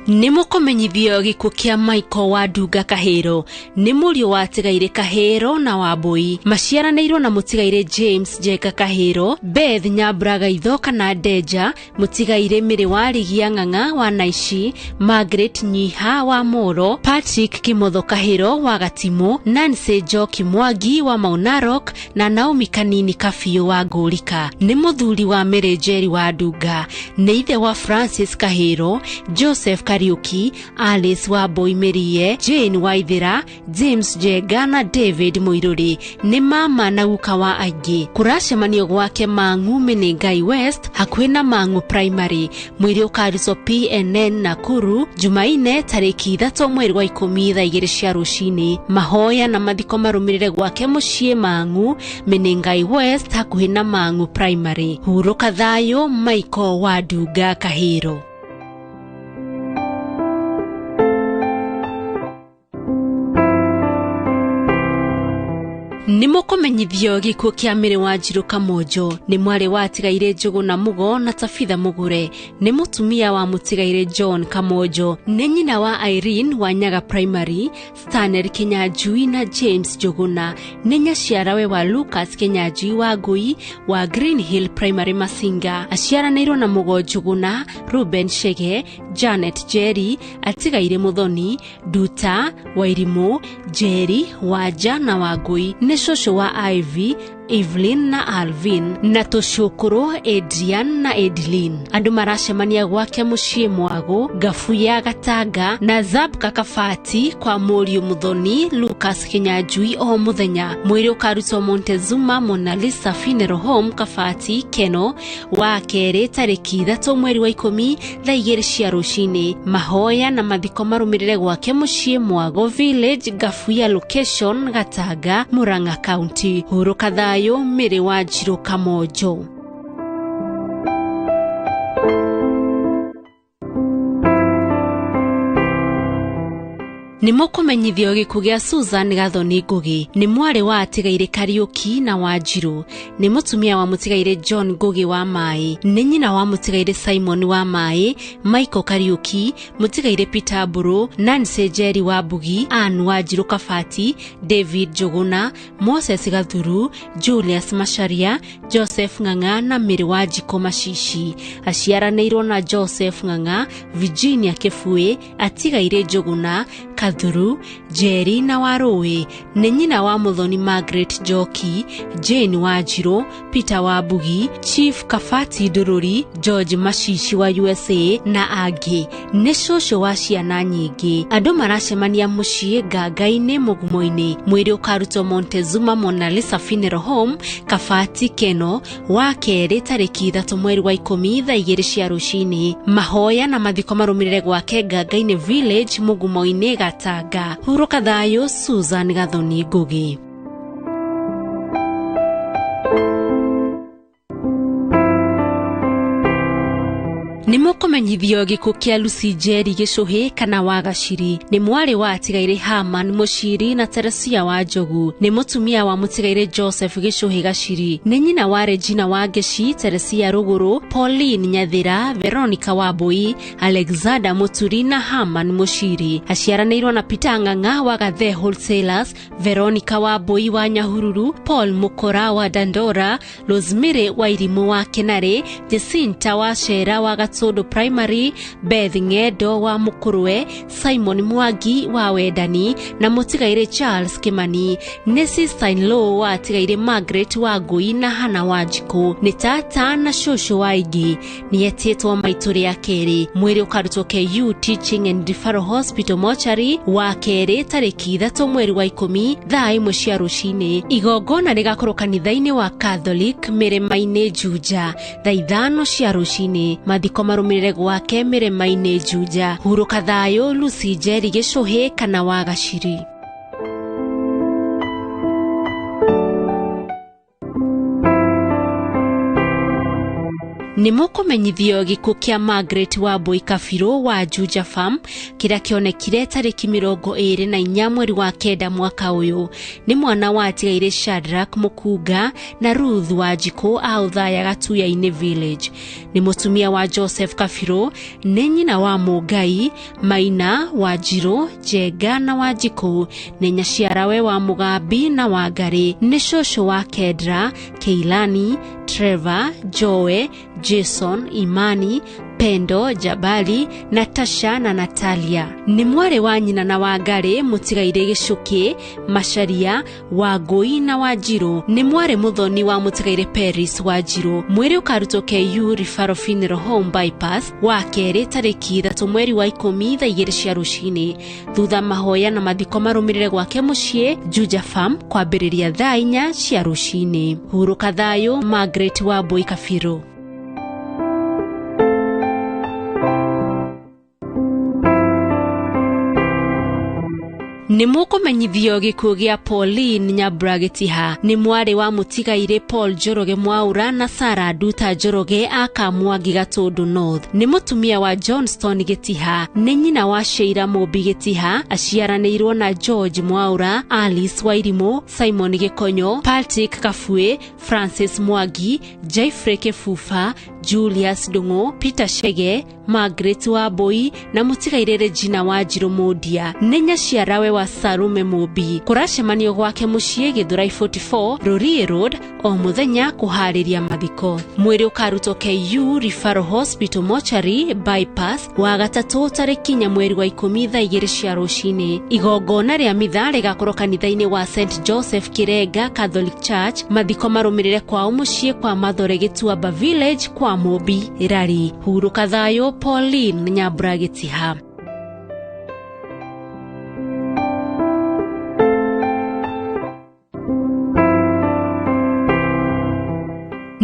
Nĩ mũkũmenyithio gĩkuũ kĩa Michael wa Ndunga Kahĩro. Nĩ mũriũ wa Tigaire Kahĩro na Wambui. Maciaranĩirwo na mũtigaire James Njenga Kahĩro, Beth Nyambura Gaitho kana Ndenja, mũtigaire Mĩrĩ wa Rigia Ng'ang'a wa Naici, Margaret Nyiha wa Moro, Patrick Kimotho Kahĩro wa Gatimũ, Nancy Njoki Mwangi wa Mau Narok na Naomi Kanini Kabiũ wa Ngũrika. Nĩ mũthuri wa Mĩrĩ Njeri wa Ndunga. Nĩ ithe wa Francis Kahĩro, Joseph Kariuki, Alice wa Boimerie, Jane Waithera, James Njenga na David Muiruri. Nĩ mama na guka wa aingĩ. Kũracemanio gwake Mang'u Menengai West hakuhĩ na Mang'u Primary. Mwĩrĩ ũkarutwo PNN Nakuru Jumaine tarĩki 3 mweri wa 10 thaa 2 cia rũcinĩ. Mahoya na mathiko marũmĩrĩre gwake mũciĩ Mang'u Menengai West hakuhĩ na Mang'u Primary. Hurũka thayũ, Michael wa Ndunga Kahĩro. Nĩ mũkũmenyithio gĩkuũ kĩa Mĩrĩ wa Njirũ Kamonjo. Nĩ mwarĩ wa atigaire Njũgũ na Mũgo na Tabitha Mũgũre. Nĩ mũtumia wa mũtigaire John Kamonjo. Nĩ nyina wa Irene wa Nyaga Primary, Stanley Kinyanjui na James Njũgũna. Nĩ nyaciarawe wa Lucas Kinyanjui wa Ngui wa Green Hill Primary Masinga. Aciaranĩirwo na Mũgo Njũgũna, Ruben Chege, Janet Njeri, atigaire Mũthoni, Nduta, Wairimũ, Njeri, Wanja na Wangui. Nĩ cũcũ wa Ivy, Evelyn na Alvin na tũcũkũrũ Adrian na Edlin. Andũ maracemania gwake mũciĩ Mwago, Ngabuya Gatanga na Zabka Kabati kwa mũriũ Mũthoni Lucas Kinyanjui o mũthenya. Mwĩrĩ ũkarutwo Montezuma Mona Lisa Funeral Home Kabati Keno wa kerĩ tarĩki 3 mweri wa 10 thaa 2 cia rũcinĩ. Mahoya na mathiko marũmĩrĩre gwake mũciĩ Mwago Village, Ngabuya location, Gatanga, Murang'a County. Hurũka thayũ, Mĩrĩ wa Njirũ Kamonjo. Nĩ mũkũmenyithio gĩkuũ gĩa Susan Gathoni Ngugi. Nĩ mwarĩ wa atigaire Kariuki na Wanjiru. Nĩ mũtumia wa mũtigaire John Ngugi wa Mai. Nĩ nyina wa mũtigaire Simon wa Mai, Michael Kariuki, mũtigaire Peter Mburu, Nancy Njeri wa Mbugi, Ann Wanjiru Kabati, David Njuguna, Moses Gathuru, Julius Macharia, Joseph Ng'ang'a na Mary Wanjikũ Macici. Aciaranĩirwo na Joseph Ng'ang'a, Virginia Kĩbui, atigaire Njuguna, Kathuru, Njeri na Warũĩ. Nĩ nyina wa Muthoni Margaret Njoki, Jane Wanjiru, Peter wa Mbugi, Chief Kabati Ndũrũri, George Macici wa USA na angĩ. Nĩ cũcũ wa ciana nyingĩ. Andũ maracemania mũciĩ Nganga-inĩ Mũgumo-inĩ. Mwĩrĩ ũkarutwo Montezuma Mona Lisa Funeral Home, Kabati Keno, wa kerĩ tarĩki 3 mweri wa 10 thaa 2 cia rũcinĩ. Mahoya na mathiko marũmĩrĩre gwake Nganga-inĩ Village, Mũgumo-inĩ, Gatanga. Hurũka thayũ, Susan Gathoni Ngugi. Nĩ mũkũmenyithio gĩkuũ kĩa Lucy Njeri Gĩcũhĩ kana wa Gaciri. Nĩ mwarĩ wa atigaire Herman Mũciri na Teresia wa Njogu. Nĩ mũtumia wa mũtigaire Joseph Gĩcũhĩ Gaciri. Nĩ nyina wa Regina wa Ngeci, Teresia Rũgũrũ, Pauline Nyathira, Veronica Wambui, Alexander Mũturi na Herman Mũciri. Aciaranĩirwo na Peter Ng'ang'a wa Gathe Wholesalers, Veronica Wambui wa Nyahururu, Paul Mukora wa Dandora, Rosemary wa Irimũ wa Kenarĩ, Jacinta wa Cera wa Gatũndũ Primary, Beth Ng'endo wa Mũkũrwe, Simon Mwangi wa Wendani na mũtigaire Charles Kimani. Nĩ sister-in-law wa atigaire Margaret wa Ngui na Hannah wa Njikũ. Nĩ tata na cũcũ wa aingĩ. Nĩ etĩtwo maitũ rĩa kerĩ. Mwĩrĩ ũkarutwo KU Teaching and Referral Hospital Mortuary wa kerĩ tarĩki 3 mweri wa 10 thaa 1 cia rũcinĩ. Igongona rĩgakorwo kanitha-inĩ wa Catholic Mĩrĩma-inĩ Juja thaa 5 cia rũcinĩ. Mathiko marũmĩrĩre gwake Mĩrĩma-inĩ Juja. Hurũka thayũ, Lucy Njeri Gĩcũhĩ kana wa Gaciri. Nĩ mũkũmenyithio gĩkuũ kĩa Margaret Wambui Kabirũ wa Juja Farm kĩrĩa kĩonekire tarĩki 24 mweri wa 9 mwaka ũyũ. Nĩ mwana wa atigaire Shadrack Mũkunga na Ruth Wanjikũ a Ũthaya Gatuya-inĩ Village. Nĩ mũtumia wa Joseph Kabirũ. Nĩ nyina wa Mũngai, Maina, Wanjirũ, Njenga na Wanjikũ. Nĩ nyaciarawe wa Mũgambi na Wangarĩ. Nĩ cũcũ wa Kendra, Keilani, Trevor, Joe, Jason, Imani, Pendo, Jabali, Natasha na Natalia. Nĩ mwarĩ wa nyina na Wangarĩ, mũtigaire Gĩcũkĩ, Macharia, Wangũi na Wanjirũ. Nĩ mwarĩ mũthoni wa mũtigaire Paris Wanjirũ. Mwĩrĩ ũkarutwo KU Referral Funeral Home Bypass wa kerĩ tarĩki 3 mweri wa 10 thaa 2 cia rũcinĩ. Thutha mahoya na mathiko marũmĩrĩre gwake mũciĩ Juja Farm kwambĩrĩria thaa 4 cia rũcinĩ. Hurũka thayũ, Margaret Wambui Kabirũ. Nĩ mũkũmenyithio gĩkuũ gĩa Pauline Nyambura Gĩtiha. Nĩ mwarĩ wa mũtigaire Paul Njoroge Mwaura na Sarah Nduta Njoroge a Kamwangi Gatũndũ North. Nĩ mũtumia wa Johnston Gĩtiha. Nĩ nyina wa Sheila Mũmbi Gĩtiha. Aciaranĩirwo na George Mwaura, Alice Wairimũ, Simon Gĩkonyo, Patrick Kabue, Francis Mwangi, Jeffrey Kĩbuba, Julius Ndung'u, Peter Chege, Margaret Wambui na mũtigaire Regina Wanjirũ Mũndia. Nĩ nyaciarawe wa Salume Mũmbi. Kũracemanio gwake mũciĩ Gĩthũrai 44 Rũriĩ Road o mũthenya kũharĩria mathiko. Mwĩrĩ ũkarutwo KU Referral Hospital Mortuary Bypass wa gatatũ tarĩki 4 mweri wa 10 thaa 2 cia rũcinĩ. Igongona rĩa mitha rĩgakorwo kanitha-inĩ wa St Joseph Kirenga Catholic Church. Mathiko marũmĩrĩre kwao mũciĩ kwa Mathore Gĩtuamba Village kwa Mũmbi Rari. Hurũka thayũ, Pauline Nyambura Gĩtiha.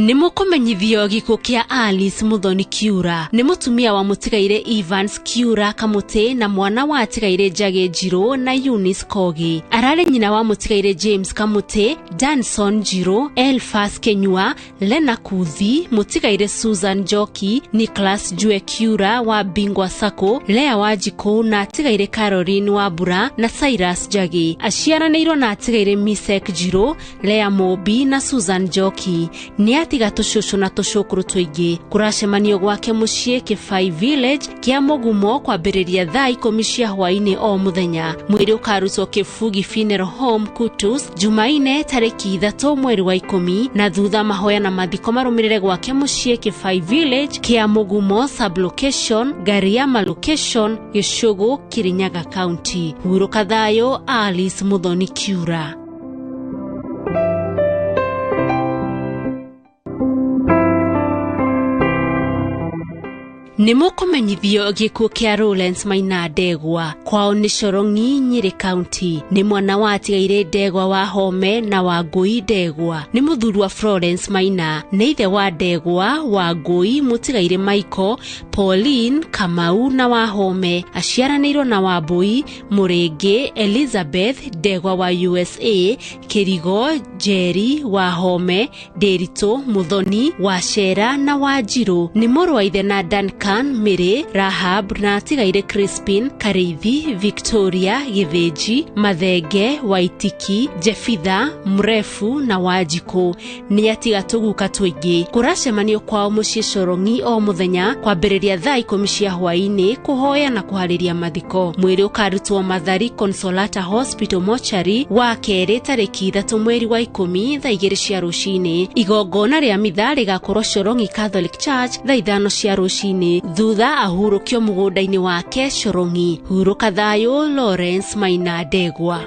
Nĩ mũkũmenyithio gĩkuũ kĩa Alice Muthoni Kiura. Nĩ mũtumia wa mũtigaire Evans Kiura Kamũtĩ na mwana wa atigaire Njagĩ Njirũ na Eunice Kogi. Ararĩ nyina wa mũtigaire James Kamũtĩ, Danson Njirũ, Elfas Kenyua, Lena Kuthi, mũtigaire Susan Njoki, Nicholas Jue Kiura wa Bingwa Sacco, Lea Wanjikũ na atigaire Caroline Wambura na Cyrus Njagĩ. Aciaranĩirwo na atigaire Misek Njirũ, Lea Mũmbi na Susan Njoki. Nĩ atiga tũcũcũ na tũcũkũrũ tũingĩ. Kũracemanio gwake mũciĩ Kĩbai Village kĩa Mũgumo kwambĩrĩria thaa 10 cia hwaĩ-inĩ o mũthenya. Mwĩrĩ ũkarutwo Kĩbugi Funeral Home Kutus Jumaine tarĩki 3 mweri wa 10 na thutha mahoya na mathiko marũmĩrĩre gwake mũciĩ Kĩbai Village kĩa Mũgumo sublocation Gariama location Gĩcũgũ Kirinyaga County. Hurũka thayũ Alice Muthoni Kiura. Nĩ mũkũmenyithio gĩkuũ kĩa Lawrence Maina Ndegwa. Kwao nĩ Corongi Nyĩrĩ County. Nĩ mwana wa atigaire Ndegwa wa Home na wa Ngũi Ndegwa. Nĩ mũthuri wa Florence Maina. Nĩ ithe wa Ndegwa wa Ngũi mũtigaire Michael, Pauline Kamau na wa Home. Aciaranĩirwo na Wambui Mũrĩngĩ, Elizabeth Ndegwa wa USA, Kĩrigo Njeri wa Home, Ndĩritũ Muthoni wa Cera na wa Njirũ. Nĩ mũrũ wa ithe na Duncan Mĩrĩ, Rahab na atigaire Crispin, Karĩithi, Victoria, Gĩthĩnji, Mathenge, Waitiki, Jefitha, Mrefu na Wanjikũ. Nĩ atiga tũguka tũingĩ. Kũracemanio kwao mũciĩ Corongi o mũthenya kwambĩrĩria thaa 10 cia hwaĩ-inĩ kũhoya na kũharĩria mathiko. Mwĩrĩ ũkarutwo Mathari Consolata Hospital Mortuary wa kerĩ tarĩki 3 mweri wa 10 thaa 2 cia rũcinĩ. Igongona rĩa mitha rĩgakorwo Corongi Catholic Church thaa 5 cia rũcinĩ. Thutha ahurũkio mũgũnda-inĩ wake Corongi. Hurũka thayũ Lawrence Maina Ndegwa.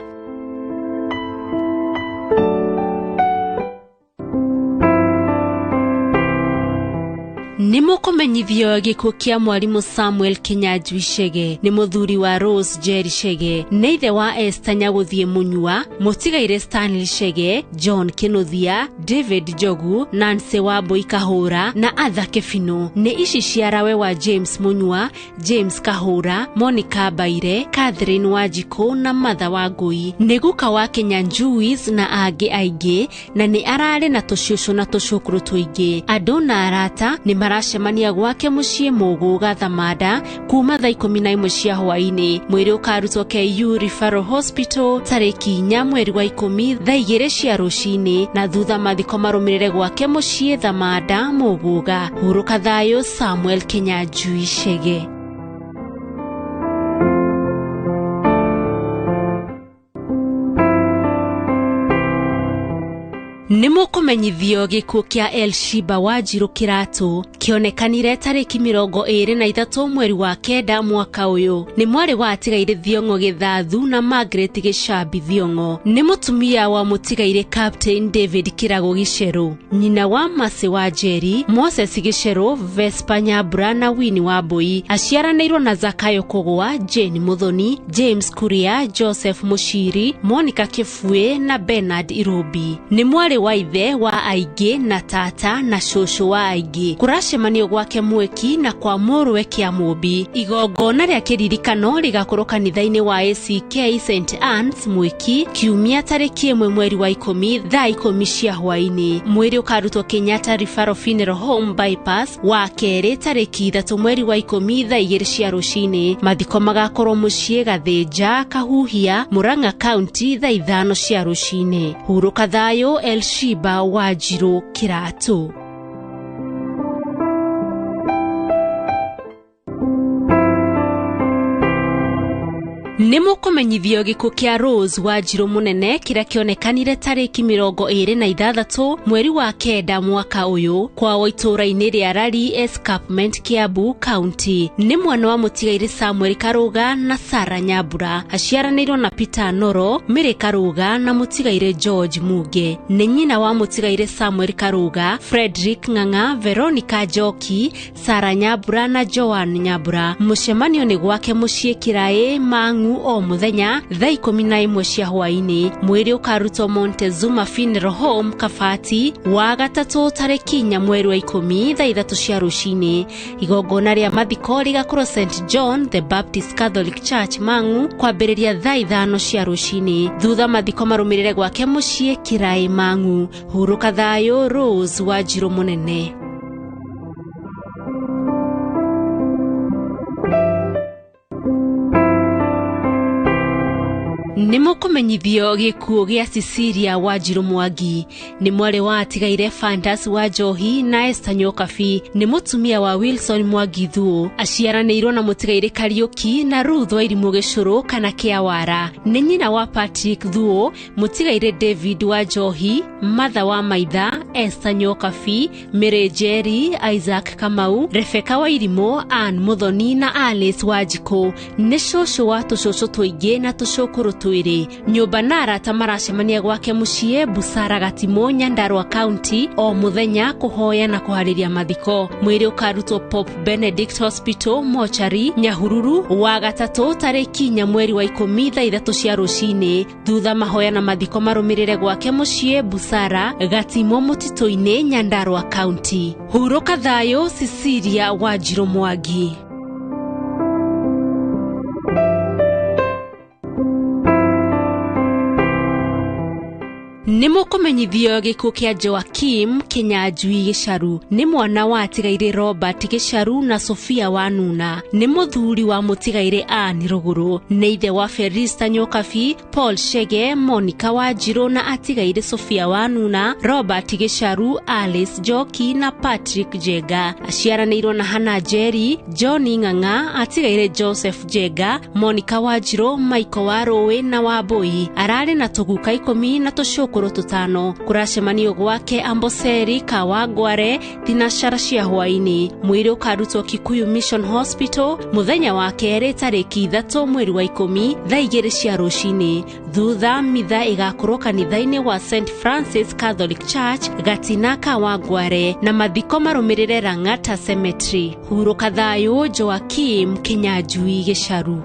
Nĩ mũkũmenyithio gĩkuũ kĩa mwarimũ Samuel Kinyanjui Chege. Nĩ mũthuri wa Rose Njeri Chege. Nĩ ithe wa Esther Nyagũthiĩ Mũnyua, mũtigaire Stanley Chege, John Kĩnũthia, David Njogu, Nancy Wambui Kahũra na Arthur Kĩbinũ. Nĩ ici ciarawe wa James Mũnyua, James Kahũra, Monica Mbaire, Catherine Wanjikũ na Martha Wangũi. Nĩ guka wa Kinyanjuis na angĩ aingĩ na nĩ ararĩ na tũcũcũ na tũcũkũrũ tũingĩ. Andũ na arata nĩ maracemania gwake mũciĩ Mũgũga Thamanda kuma thaa 11 cia hwaĩ-inĩ. Mwĩrĩ ũkarutwo KU Referral Hospital tarĩki 4 mweri wa 10 thaa 2 cia rũcinĩ na thutha mathiko marũmĩrĩre gwake mũciĩ Thamanda Mũgũga. Hurũka thayũ Samuel Kinyanjui Chege. Nĩ mũkũmenyithio gĩkuũ kĩa Elshiba Wanjirũ Kĩratũ kĩonekanire tarĩki 23 mweri wa 9 mwaka ũyũ. Nĩ mwarĩ wa atigaire Thiong'o Gĩthathu na Margaret Gĩcambi Thiong'o. Nĩ mũtumia wa mũtigaire Captain David Kĩrago Gĩcerũ, nyina wa Mercy wa Njeri, Moses Gĩcerũ, Vespa Nyambura na Winnie Wambui. Aciaranĩirwo na Zakayo Kũgwa, Jane Muthoni, James Kuria, Joseph Mũciri, Monica Kĩbuĩ na Bernard Irubi. Nĩ mwarĩ wa ithe wa aingĩ na tata na cũcũ wa aingĩ. Kũracemanio gwake Mweki na kwa mũrũwe Kĩamũmbi. Igongona rĩa kĩririkano rĩgakorwo kanitha-inĩ wa ACK St Anne's Mweki kiumia tarĩki 1 mweri wa 10 thaa 10 cia hwaĩ-inĩ. Mwĩrĩ ũkarutwo Kenyatta Referral Funeral Home Bypass wa kerĩ tarĩki 3 mweri wa 10 thaa 2 cia rũcinĩ. Mathiko magakorwo mũciĩ Gathĩnja Kahuhia Murang'a County thaa 5 cia rũcinĩ. Hurũka thayũ Elshiba Wanjirũ Kĩratũ. Nĩ mũkũmenyithio gĩkuũ kĩa Rose Wanjirũ Mũnene kĩrĩa kĩonekanire tarĩki 26 mweri wa 9 mwaka ũyũ kwao itũũra-inĩ rĩa Rari Escarpment Kiambu County. Nĩ mwana wa mũtigaire Samuel Karũga na Sarah Nyambura. Aciaranĩirwo na Peter Noro, Mary Karũga na mũtigaire George Muge. Nĩ nyina wa mũtigaire Samuel Karũga, Frederick Ng'ang'a, Veronica Njoki, Sarah Nyambura na Joan Nyambura. Mũcemanio nĩ gwake mũciĩ Kĩraĩ Mang'u Naikuru o muthenya thaa 11 cia hwaini. Mwiri ukarutwo Montezuma Funeral Home Kabati wa gatatũ tarĩki 4 mweri wa 10 thaa 3 cia rũcinĩ. Igongona rĩa mathiko rĩgakorwo St John the Baptist Catholic Church Mang'u kwambĩrĩria thaa 5 cia rũcinĩ. Thutha mathiko marũmĩrĩre gwake mũciĩ Kiraĩ Mang'u. Hurũka thayũ Rose Wanjirũ Mũnene. Nĩ mũkũmenyithio gĩkuũ gĩa Cecilia Wanjirũ Mwangi. Nĩ mwarĩ wa atigaire Fantas wa Njohi na Esther Nyokabi. Nĩ mũtumia wa Wilson Mwangi Thuo. Aciaranĩirwo na mũtigaire Kariũki na Ruth Wairimũ Gĩcũrũ kana Kĩawara. Nĩ nyina wa Patrick Thuo, mũtigaire David wa Njohi, Martha wa Maitha, Esther Nyokabi, Mary Njeri, Isaac Kamau, Rebecca Wairimũ, Ann Muthoni na Alice Wanjikũ. Nĩ cũcũ wa tũcũcũ tũingĩ na tũcũkũrũ twĩrĩ. Nyũmba na arata maracemania gwake mũciĩ Busara Gatimũ, Nyandarua County o mũthenya kũhoya na kũharĩria mathiko. Mwĩrĩ ũkarutwo Pope Benedict Hospital Mortuary Nyahururu wa gatatũ tarĩki 4 mweri wa 10 thaa 3 cia rũcinĩ. Thutha mahoya na mathiko marũmĩrĩre gwake mũciĩ Busara Gatimũ mũtitũ-inĩ Nyandarua County. Hurũka thayũ Cecilia Wanjirũ Mwangi. Nĩ mũkũmenyithio gĩkuũ kĩa Joakim Kinyanjui Gĩcaru. Nĩ mwana wa atigaire Robert Gĩcaru na Sofia Wanuna. Nĩ mũthuri wa mũtigaire Ann Rũgũrũ. Nĩ ithe wa Felista Nyokabi, Paul Chege, Monica Wanjirũ na atigaire Sofia Wanuna, Robert Gĩcaru, Alice Njoki na Patrick Njenga. Aciaranĩirwo na Hannah Njeri, John Ng'ang'a, atigaire Joseph Njenga, Monica Wanjirũ, Michael Warũĩ na Wambui. Ararĩ na tũguka 10 na tũcũkũrũ 5. Kũracemanio gwake Amboseli Kawangware thinacara cia hwaini. Mwĩrĩ ũkarutwo Kikuyu Mission Hospital mũthenya wa kerĩ tarĩki 3 mweri wa 10 thaa 2 cia rũcinĩ. Thutha mitha ĩgakorwo kanitha-inĩ wa St Francis Catholic Church Gatina Kawangware na mathiko marũmĩrĩre Lang'ata Cemetery. Hurũka thayũ Joakim Kinyanjui Gĩcaru.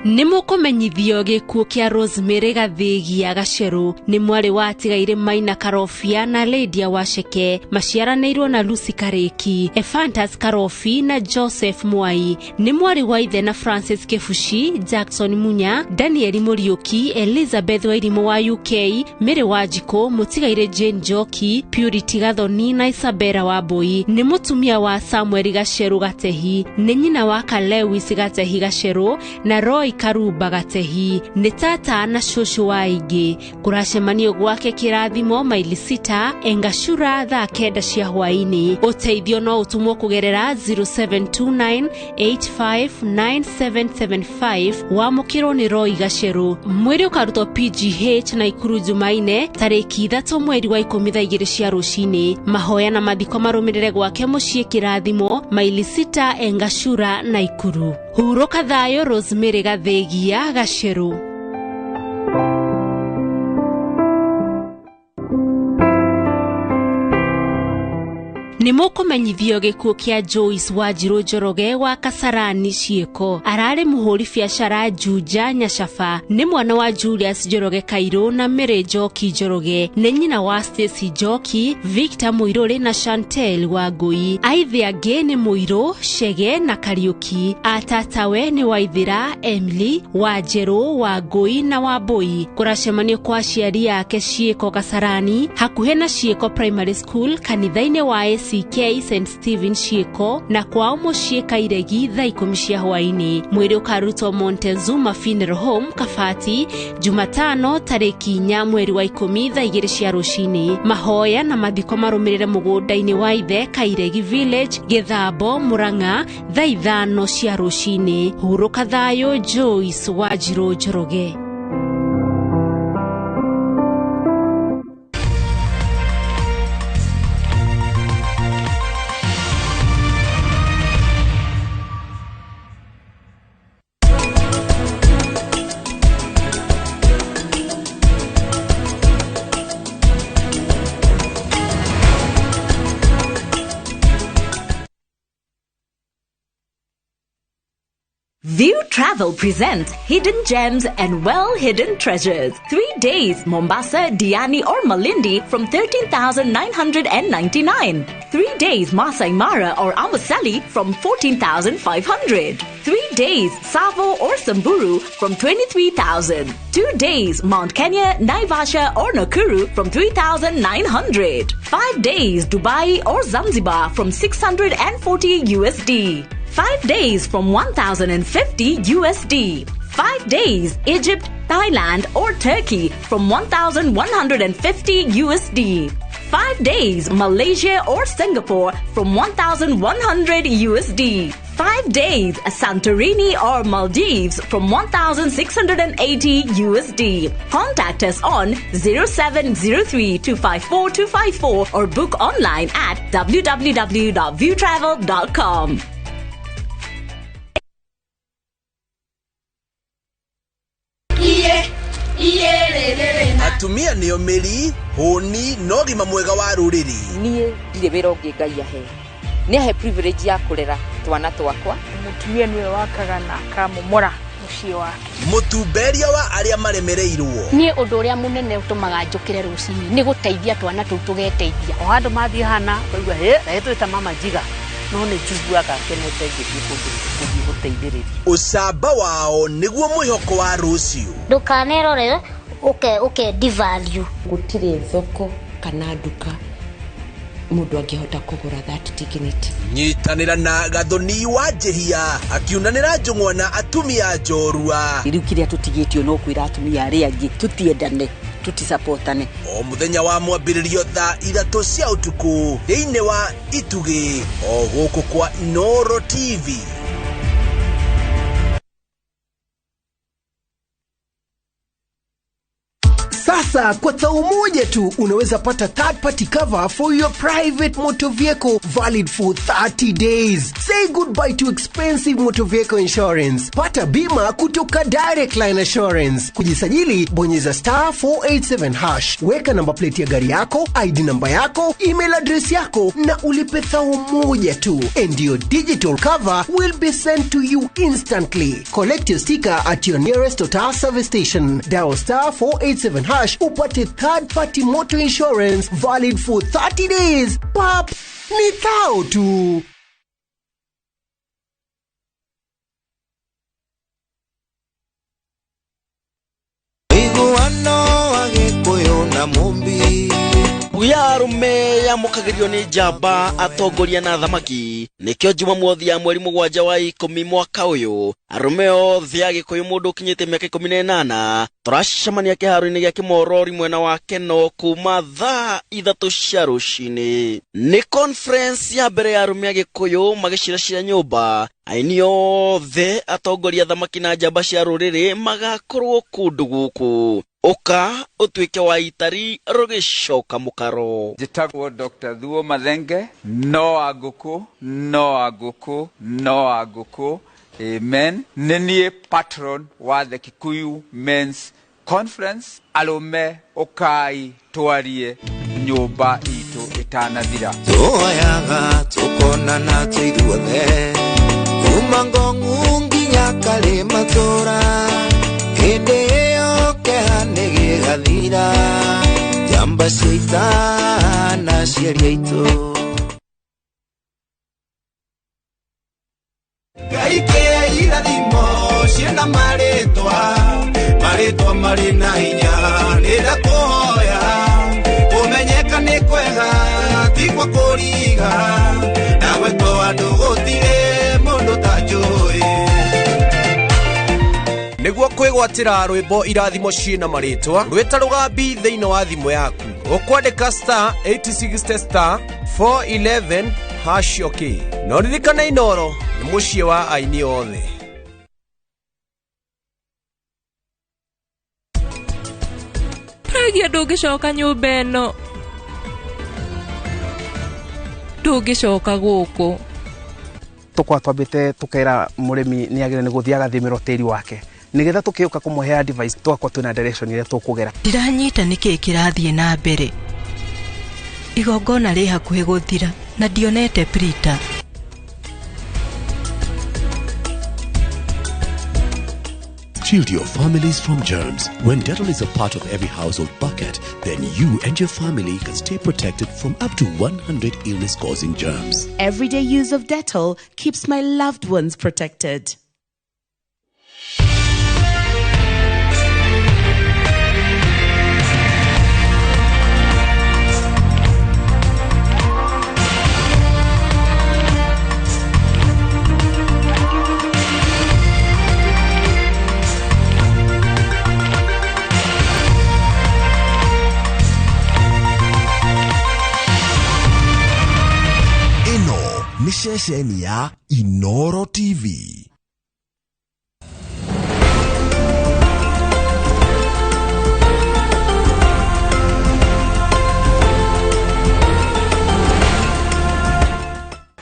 Nĩ mũkũmenyithio gĩkuũ kĩa Rosemary Gathigia Gacerũ. Nĩ mwarĩ wa atigaire Maina Karobia na Lydia Wacheke. Maciaranĩirwo na Lucy Karĩki, Ephantus Karobi na Joseph Mwai. Nĩ mwarĩ wa ithe na Francis Kĩbuci, Jackson Munya, Daniel Mũriũki, Elizabeth Wairimũ wa UK, Mary Wanjikũ, mũtigaire Jane Njoki, Purity Gathoni na Isabella Wambui. Nĩ mũtumia wa Samuel Gacerũ Gatehi. Nĩ nyina wa Kalewis Gatehi Gacerũ na Roy Karuba Gatehi. Nĩ tata na cũcũ wa aingĩ. Kũracemanio gwake Kĩrathimo maili 6 Engashura thaa 9 cia hwaini. Ũteithio no ũtũmwo kũgerera 0729859775. Wamũkĩrwo nĩ Roy Gacerũ. Mwĩrĩ ũkarutwo PGH Naikuru Jumaine tarĩki 3 mweri wa 10 thaa 2 cia rũcinĩ. Mahoya na mathiko marũmĩrĩre gwake mũciĩ Kĩrathimo maili 6 Engashura Naikuru. Hurũka thayũ Rosemary Gathigia Gacerũ. Nĩ mũkũmenyithio gĩkuũ kĩa Joyce Wanjirũ Njoroge wa Kasarani Ciĩko. Ararĩ mũhũri biacara Juja Nyacaba. Nĩ mwana wa Julius Njoroge Kairũ na Mary Njoki Njoroge. Nĩ nyina wa Stacy Njoki, Victor Mũirũrĩ na Chantel Wangũi. Aithe angĩ nĩ Mũirũ, Chege na Kariũki. Atatawe nĩ Waithĩra, Emily, Wanjerũ, Wangũi na Wambui. Kũracemanio kwa aciari ake Ciĩko Kasarani hakuhĩ na Ciĩko Primary School kanitha-inĩ wa ACK St Stephen Ciĩko na kwao mũciĩ Kairegi thaa 10 cia hwaini. Mwĩrĩ ũkarutwo Montezuma Funeral Home Kabati Jumatano tarĩki 4 mweri wa 10 thaa 2 cia rũcinĩ. Mahoya na mathiko marũmĩrĩre mũgũnda-inĩ wa ithe Kairegi Village Gĩthambo Mũrang'a thaa 5 cia rũcinĩ. Hurũka thayũ Joyce Wanjirũ Njoroge. View Travel presents Hidden Gems and Well Hidden Treasures. 3 days Mombasa, Diani or Malindi from 13,999. 3 days Masai Mara or Amboseli from 14,500. 3 days Tsavo or Samburu from 23,000. 2 days Mount Kenya, Naivasha or Nakuru from 3,900. 5 days Dubai or Zanzibar from 640 USD. 5 days from 1,050 USD. 5 days Egypt, Thailand or Turkey from 1,150 USD. 5 days Malaysia or Singapore from 1,100 USD. 5 days Santorini or Maldives from 1,680 USD. Contact us on 0703 254 254 or book online at www.viewtravel.com. Atumia nĩo mĩri hũni na ũgima mwega wa rũrĩrĩ. Niĩ ndirĩ wĩra ũngĩ Ngai ahe, nĩ ahe privilege ya kũrera twana twakwa. Mũtumia nĩwe wakaga na akamomora mũciĩ wake. Mũtumberia wa arĩa maremereirwo. Niĩ ũndũ ũrĩa mũnene ũtũmaga njũkĩre rũcinĩ nĩ gũteithia twana tũu tũgeteithia. O handũ mathiĩ hana ũkaigua hĩ na twĩta mama njiga, no nĩ njiguaga ngenete ngĩthiĩ kũndũ gũthiĩ gũteithĩrĩria. Ũcamba wao nĩguo mwĩhoko wa rũciũ. Ndũkanerore uke devalue. Gũtirĩ thoko kana nduka mũndũ angĩhota kũgũra that dignity. Nyitanĩra na Gathoni wa Njĩhia akiunanĩra njũng'wa na atumia njorua. Rĩu kĩrĩa tũtigĩtio no kwĩra atumia arĩa angĩ tũtiendane, tũtisapotane. O mũthenya wa mwambĩrĩrio thaa 3 cia ũtukũ thĩinĩ wa Itugĩ o gũkũ kwa Inooro TV. Sasa kwa thao moja tu unaweza pata third party cover for your private motor vehicle valid for 30 days. Say goodbye to expensive motor vehicle insurance. Pata bima kutoka Direct Line Assurance. Kujisajili bonyeza *487#. Weka namba plate ya gari yako, ID namba yako, email address yako na ulipe thao moja tu. And your digital cover will be sent to you instantly. Collect your sticker at your nearest Total service station. Dial *487# upate third party motor insurance valid for 30 days. Pap, ni thao tu. Iguano wa Gĩkũyũ na Mũmbi. Ya arume yamũkagĩrio nĩ njamba atongoria na athamaki. Nĩkĩo Jumamothi ya mweri 7 wa 10 mwaka ũyũ arũme othe a Gĩkũyũ mũndũ ũkinyĩte mĩaka 18 tũracemania kĩharo-inĩ gĩa Kĩmorori mwena wa Keno kuma thaa 3 cia rũcinĩ. Nĩ conference ya mbere ya arũme a Gĩkũyũ magĩciracira nyũmba. Aini othe atongoria athamaki na njamba cia rũrĩrĩ magakorwo kũndũ gũkũ. Ũka ũtuĩke wa itari rũgĩcoka mũkaro. Njĩtagwo Dr. Thuo Mathenge, no a ngũkũ, no a ngũkũ, no a ngũkũ. Amen. Nĩ niĩ patron wa the Kikuyu Men's Conference. Arũme ũkai twarie nyũmba itũ ĩtanathira. Tuoyaga tũkonana tũithuothe kuma Ngong'u nginya Karĩmatũra hĩndĩ ĩyo kĩeha nĩ gĩgathira njamba cia ita na aciari aitũ. Ngai kĩa irathimo ciĩna marĩtwa, marĩtwa marĩ na hinya nĩndakũhoya kũmenyeka nĩ kwega ti gwa kũriga na gwetwo andũ gũtirĩ mũndũ ta njũĩ. Nĩguo kwĩgwatĩra rwĩmbo irathimo ciĩna marĩtwa rwĩta rũgambi thĩinĩ wa thimũ yaku ũkwandĩka *860 *411 hash okay. No ririkana Inooro nĩ mũciĩ wa aini othe. Pragia ndũngĩcoka nyũmba ĩno, ndũngĩcoka gũkũ. Tũkoragwo twambĩte tũkera mũrĩmi nĩ agĩrĩirwo nĩ gũthiĩ agathimĩrwo tĩri wake nĩgetha tũkĩũka kũmũhe advice tũgakorwo twĩna direction ĩrĩa tũkũgera. Ndiranyita nĩkĩĩ kĩrathiĩ na mbere. Igongona rĩ hakuhĩ gũthira na ndionete printer. Shield your families from germs. When Dettol is a part of every household bucket, then you and your family can stay protected from up to 100 illness-causing germs. Everyday use of Dettol keeps my loved ones protected. Nĩ ceceni ya Inoro TV.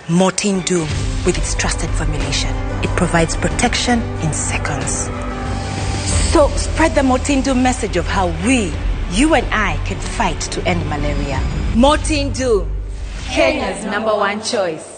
Mortein Doom, with its trusted formulation, it provides protection in seconds. So spread the Mortein Doom message of how we, you and I, can fight to end malaria. Mortein Doom, Kenya's #1 choice.